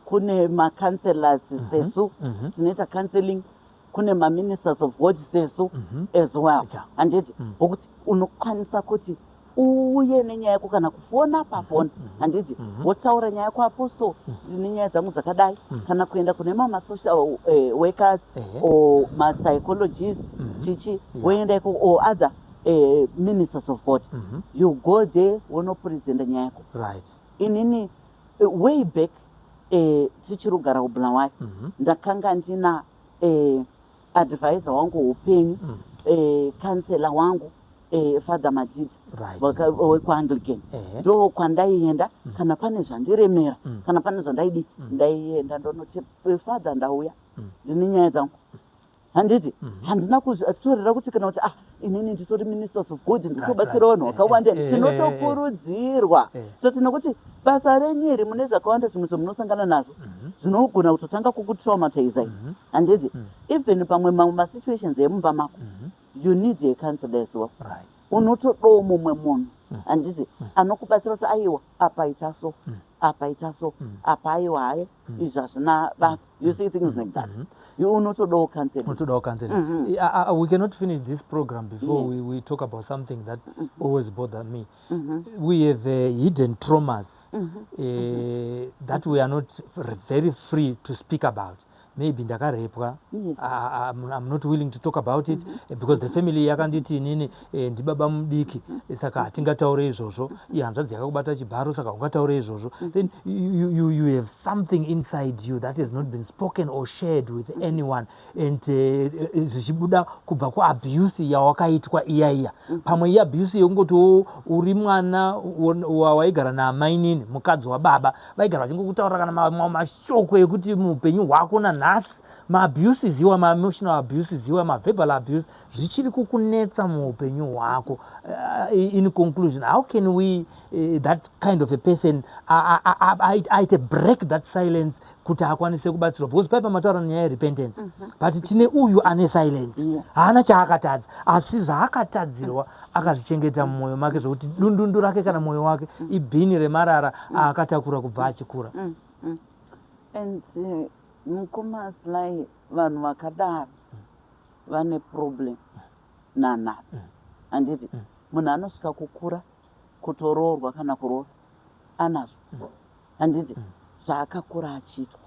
kune macounselors sesu tinoita counseling, kune maministers of God sesu as well, handiti? Wokuti unokwanisa kuti uuye nenyaya yako kana kufona pafoni, handiti? Wotaura nyaya yako, "Apostle, ndine nyaya dzangu dzakadai," kana kuenda kune mamasocial workers or mapsychologist, chichi, woenda ikoko, or other ministers of God. You go there, wonopresenta nyaya yako. Inini way back, tichiri kugara kuBulawayo, ndakanga ndina advisor wangu weupenyu, counselor wangu, Father Madida wekuAnglican. Ndo kwandaienda kana pane zvandiremera, kana pane zvandaidi, ndaienda ndonoti, "Father, ndauya, ndine nyaya dzangu." Handiti handina kuzvitorera kuti kana kuti, ah, inini nditori ministers of God, ndinobatsira vanhu vakawanda. Tinotokurudzirwa toti nokuti basa renyu iri mune zvakawanda zvimwe zvamunosangana nazvo zvinogona kutotanga kukutraumatizai, handiti? Even pamwe mamwe masituations emumba mako, you need a counselor as well. Unotodawo mumwe munhu, handiti, anokubatsira kuti, aiwa, apa ita so, apa ita so, apa aiwa, haya, izvi hazvina basa. You see things like that, you unotodawo counseling. Unotodawo counseling. We cannot finish this program before we talk about something that always bother me. We have hidden traumas that we are not very free to speak about. Maybe ndakarepwa. I'm not willing to talk about it because the family yakanditi inini ndibaba mudiki, saka hatingataure izvozvo. Ihanzvadzi yakakubata chibharo, saka ungataure izvozvo? Then you have something inside you that has not been spoken or shared with anyone and zvichibuda kubva kuabuse yawakaitwa iya iya. Pamwe iabuse yekungotiwo uri mwana waigara naamainini, mukadzi wababa, vaigara vachingokutaura kana mashoko ekuti muupenyu hwako nanhasi maabuses iwa, maemotional abuses iwa, maverbal abuse, zvichiri kukunetsa muupenyu hwako. In conclusion, how can we that kind of a person aite break that silence kuti akwanise kubatsirwa? Because paipa mataura nenyaya yerepentance, but tine uyu ane silence. Haana chaakatadza, asi zvaakatadzirwa akazvichengeta mumwoyo make, zvokuti dundundu rake kana mwoyo wake ibhini remarara aakatakura kubva achikura. And mukoma Sly, vanhu vakadaro vane problem nanhasi, handiti? Munhu anosvika kukura, kutoroorwa kana kuroora, anazvo, handiti, zvaakakura achiitwa.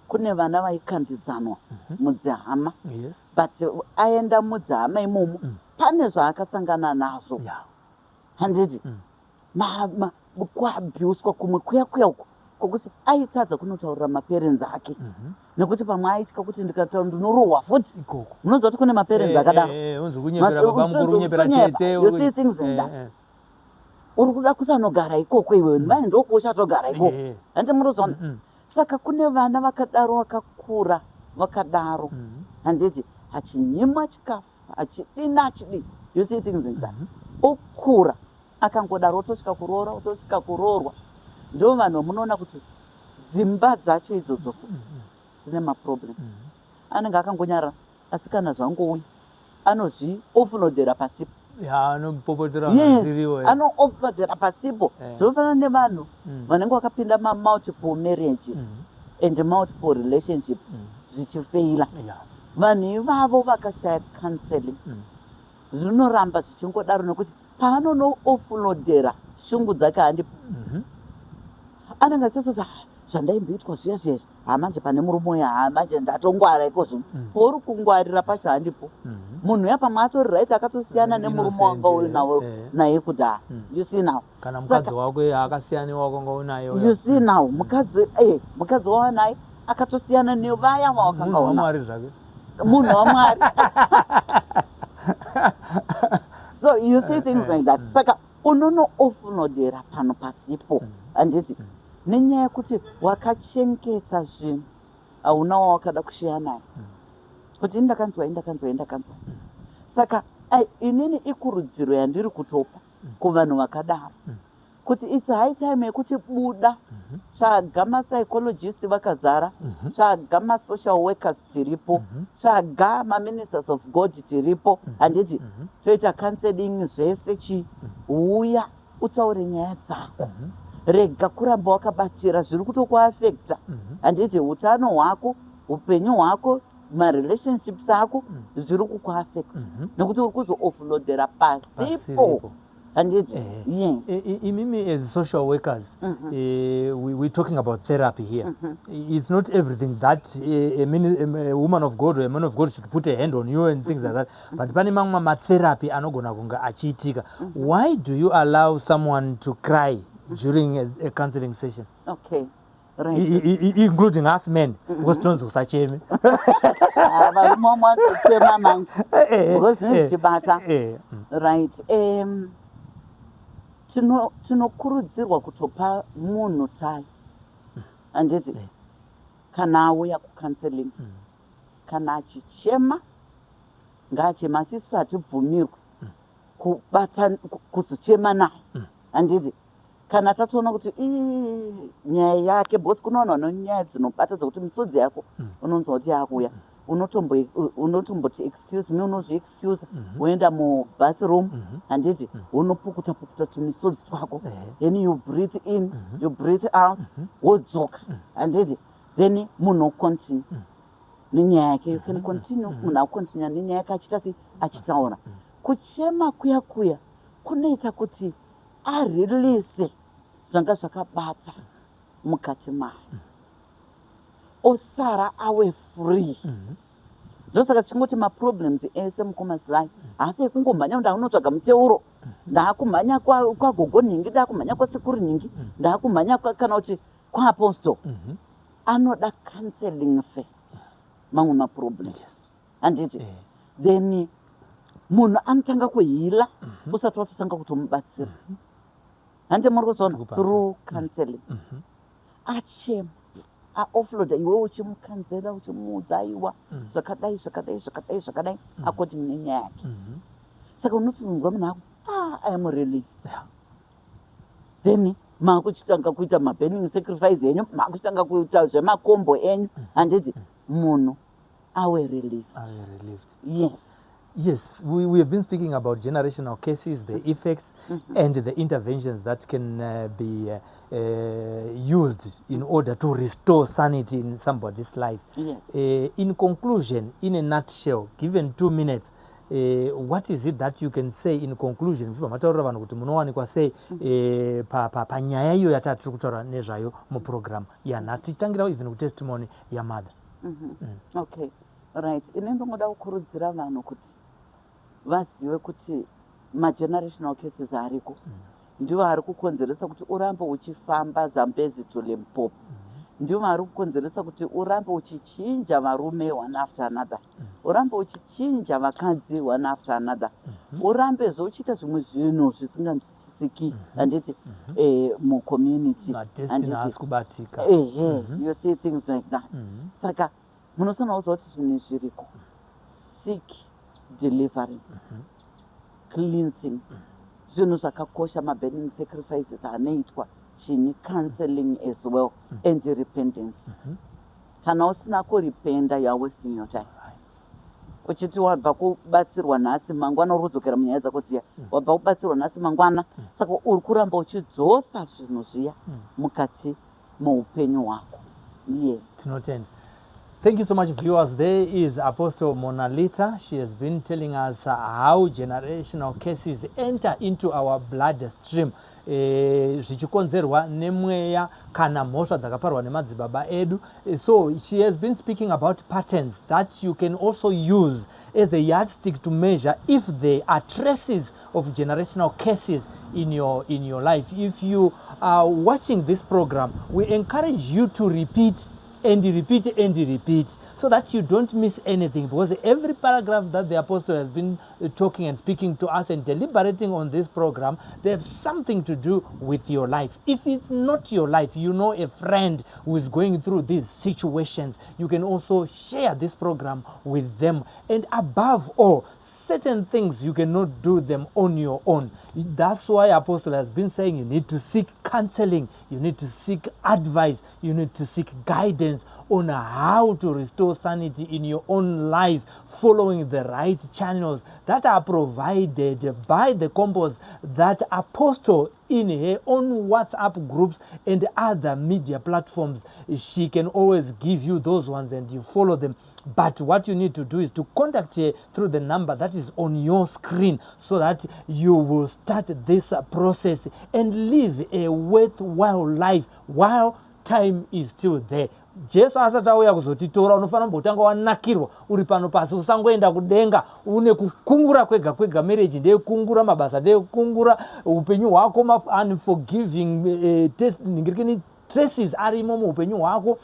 Kune vana vaikandidzanwa mudzihama, but aenda mudzihama imomo, pane zvaakasangana nazvo, handiti? Kuabhuswa kumwe kuya kuya uko kwokuti aitadza kunotaurira maparents ake nekuti pamwe aitya kuti ndikataura ndinorohwa futi. Ikoko. Munoziva kuti kune maparents akadaro. Unzi kunyepera baba mukuru, kunyepera tete. You see things like that. Uri kuda kusanogara ikoko iwewe, mai, ndokuuchatogara ikoko, handiti munozoona? Saka kune vana vakadaro, vakakura vakadaro, handiti, achinyimwa chikafu, achidina, achidii, you see things like that. Okura akangodaro, otosvika kuroora, otosvika kuroorwa. Ndo vanhu vamunoona kuti dzimba dzacho idzodzo futi dzine maproblem. Anenge akangonyarara, asi kana zvangouya anozvi offloadera pasipo. Ya, anopopotera vasiriwo. Ano offloadera pasipo. Zvinofanana nevanhu vanenge vakapinda mamultiple marriages and multiple relationships zvichifeila. Vanhu ivavo vakashaya counseling, zvinoramba zvichingodaro, nekuti paanono offloadera shungu dzake, handipo, anenge achisoti, "Ah, zvandaimboitwa zviya zviya izvi, hamanje pane murume uyu, hamanje ndatongwara iko zvino." Pauri kungwarira pacho, handipo, munhu uya pamwe atori right, akatosiyana nemurume wanga uri nawo naye kudhara. You see now? Kana mukadzi wako akasiyana newakanga unaye. You see now, mukadzi mukadzi wava naye akatosiyana nevaya vawakanga Munhu una. waMwari zvake. Munhu waMwari. So you see things like that. Saka unono offloadera pano pasipo, handiti, nenyaya yekuti wakachengeta zvinhu, hauna wawakada kushiya naye kuti ini ndakanzwa, ini ndakanzwa, ini ndakanzwa. Saka inini ikurudziro yandiri kutopa kuvanhu vakadaro kuti it's high time yekuti buda, tsvaga mapsychologist, vakazara, tsvaga masocial workers, tiripo, tsvaga maministers of God, tiripo, handiti? Toita counseling zvese chi uya utaure nyaya dzako. Rega kuramba wakabatira zviri kutokuafecta, handiti, utano hwako, upenyu hwako, marelationships ako, zviri kukuafecta nekuti uri kuzo offloadera pasipo, Pasiripo. Handiti? Yes. Imimi as social workers, we're talking about therapy here. It's not everything that a woman of God or a man of God should put a hand on you and things like that, but pane mamwe matherapy anogona kunge achiitika. Why do you allow someone to cry during a counseling session? Okay, right. Including us men, because tinonzi usacheme. Ah, varume vamwe vanotochema manje because zvinenge zvichibata. Right, tinokurudzirwa kutopa munhu time, handiti, kana auya kucounseling. Kana achichema, ngaachema, asi isu hatibvumirwi kubata kuzochema naye, handiti? Kana tatoona kuti ii nyaya yake, because kune vanhu vane nyaya dzinobata dzekuti misodzi yako unonzwa kuti yakuuya, unotomboti, "Excuse me." Unozviexcuse, woenda mubathroom, handiti? Wonopukuta pukuta tumisodzi twako. Then you breathe in, you breathe out, wodzoka, handiti? Then munhu ocontinue nenyaya yake. You can continue, munhu acontinue nenyaya yake achiita sei? Achitaura. Kuchema kuya kuya kunoita kuti arelease zvanga zvakabata mukati mayo, osara ave free. Ndosaka tichingoti maproblems ese, mukoma Sly, haasi ekungomhanya kuti ndaunotsvaga muteuro, ndaakumhanya kwagogo nhingi, ndaakumhanya kwasekuru nhingi, ndaakumhanya kana kuti kwaapostol. Anoda counseling first mamwe maproblems, handiti? Then munhu anotanga kuheala usati watotanga kutomubatsira, handi muri kuzviona? Tikupanzwa. Through counseling, achema, aoffloada, iwewe uchimucounsela, uchimuudza, aiwa, zvakadai, zvakadai, zvakadai, zvakadai, according nenyaya yake. Saka unotonzwa munhu aku, "Ah, I am relieved." Then maakuchitanga kuita maburning sacrifice enyu, maakuchitanga kuita zvemakombo enyu, handiti? Munhu ave relieved. Ave relieved. Yes. Yes, we have been speaking about generational curses, the effects, and the interventions that can be used in order to restore sanity in somebody's life. In conclusion, in a nutshell, given 2 minutes, what is it that you can say in conclusion? Mubva mataurira vanhu kuti munowanikwa sei panyaya iyo yatati kutaura nezvayo muprogram yanhasi, tichitangira even kutestimony yamother. Okay, right. Ini ndingoda kukurudzira vanhu kuti vazive kuti magenerational curses ariko, ndivo ari kukonzeresa kuti urambe uchifamba Zambezi to Limpopo, ndivo vari kukonzeresa kuti urambe uchichinja varume one after another, urambe uchichinja vakadzi one after another, urambezve uchiita zvimwe zvinhu zvisinganzwisisiki, handiti, mucommunity. Madestiny handiti? Haasi kubatika. Ehe, you see things like that. Saka munofanira kuziva kuti zvinhu zviriko. Seek deliverance, cleansing, zvinhu zvakakosha. Maburning sacrifices anoitwa chini, counseling as well, and repentance. Kana usina kurependa, you are wasting your time. Uchiti wabva kubatsirwa nhasi, mangwana uri kudzokera munyaya dzako dziya. Wabva kubatsirwa nhasi, mangwana saka uri kuramba uchidzosa zvinhu zviya mukati muupenyu hwako. Yes. Tinotenda. Thank you so much, viewers. There is Apostle Monalita. She has been telling us how generational curses enter into our blood stream, zvichikonzerwa nemweya kana mhosva dzakaparwa nemadzibaba edu. So she has been speaking about patterns that you can also use as a yardstick to measure if there are traces of generational curses in your life. If you are watching this program, we encourage you to repeat and repeat and repeat so that you don't miss anything, because every paragraph that the apostle has been talking and speaking to us and deliberating on this program, they have something to do with your life. If it's not your life, you know a friend who is going through these situations, you can also share this program with them. And above all, certain things you cannot do them on your own. That's why Apostle has been saying you need to seek counseling, you need to seek advice, you need to seek guidance on how to restore sanity in your own life, following the right channels that are provided by the combos that Apostle in her own WhatsApp groups and other media platforms. She can always give you those ones and you follow them. But what you need to do is to contact her through the number that is on your screen so that you will start this process and live a worthwhile life while time is still there. Jesu asati auya kuzotitora, unofanira kumbotanga wanakirwa uri pano pasi. Usangoenda kudenga une kukungura kwega kwega. Marriage ndeyekungura, mabasa ndeyekungura, upenyu hwako unforgiving, test ningirikini. Mastresses arimo muupenyu hwako,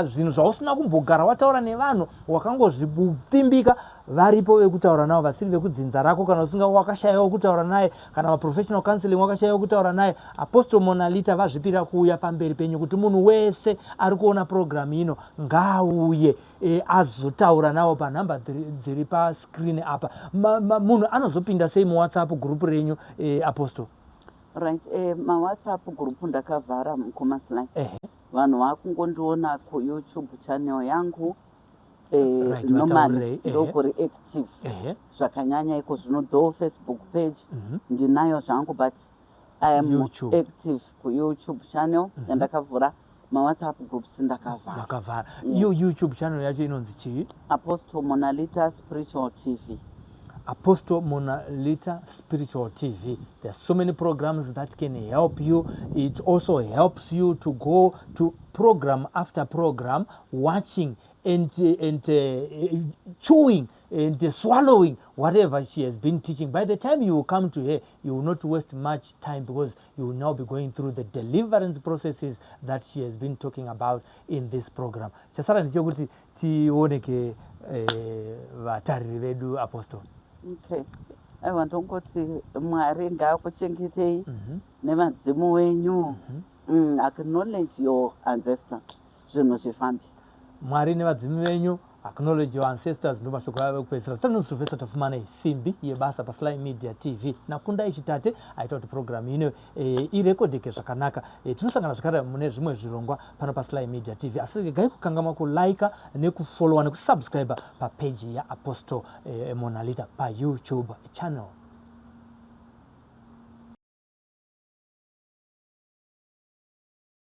zvinhu zvausina kumbogara wataura nevanhu, wakangozvipfimbika, varipo vekutaura navo vasiri vekudzinza rako. Kana usinga wakashayawo kutaura naye, kana maprofessional counseling wakashayawo kutaura naye, Apostle Monalita vazvipira kuuya pamberi penyu kuti munhu wese ari kuona program ino ngaauye azotaura navo panhamba dziri pascreen apa. Munhu anozopinda sei muWhatsApp group renyu, Apostle? Right, maWhatsApp group ndakavhara, mukoma Sly. Vanhu vakungondiona kuYouTube channel yangu. Normally vataurei, ehe. Ndokuri active zvakanyanya iko zvino, though Facebook page ndinayo zvangu, but I am YouTube. Active kuYouTube channel yandakavhura. MaWhatsApp groups ndakavhara. Makavhara. Yes. Iyo YouTube channel yacho inonzi chii? Apostle Monalita Spiritual TV. Apostle Monalita Spiritual TV. There are so many programs that can help you. It also helps you to go to program after program, watching and chewing and swallowing whatever she has been teaching. By the time you will come to her, you will not waste much time because you will now be going through the deliverance processes that she has been talking about in this program. Chasara ndechekuti tioneke vatariri vedu, Apostle. Okay, aiwa, ndongoti Mwari ngaakuchengetei nevadzimu wenyu. Acknowledge your ancestors, zvinhu zvifambe. Mwari nevadzimu venyu, acknowledge your ancestors, ndo mashoko avo ekupedzisira. Sanonzi Sylvester Tafumanei, simbi yebasa paSly Media TV, naKundai Chitate aita kuti programu ino irekodheke zvakanaka. Tinosangana zvakare mune zvimwe zvirongwa pano paSly Media TV, asi regai kukanganwa kulika nekufollowa nekusubscribe papeji yaApostle Monalita paYouTube channel.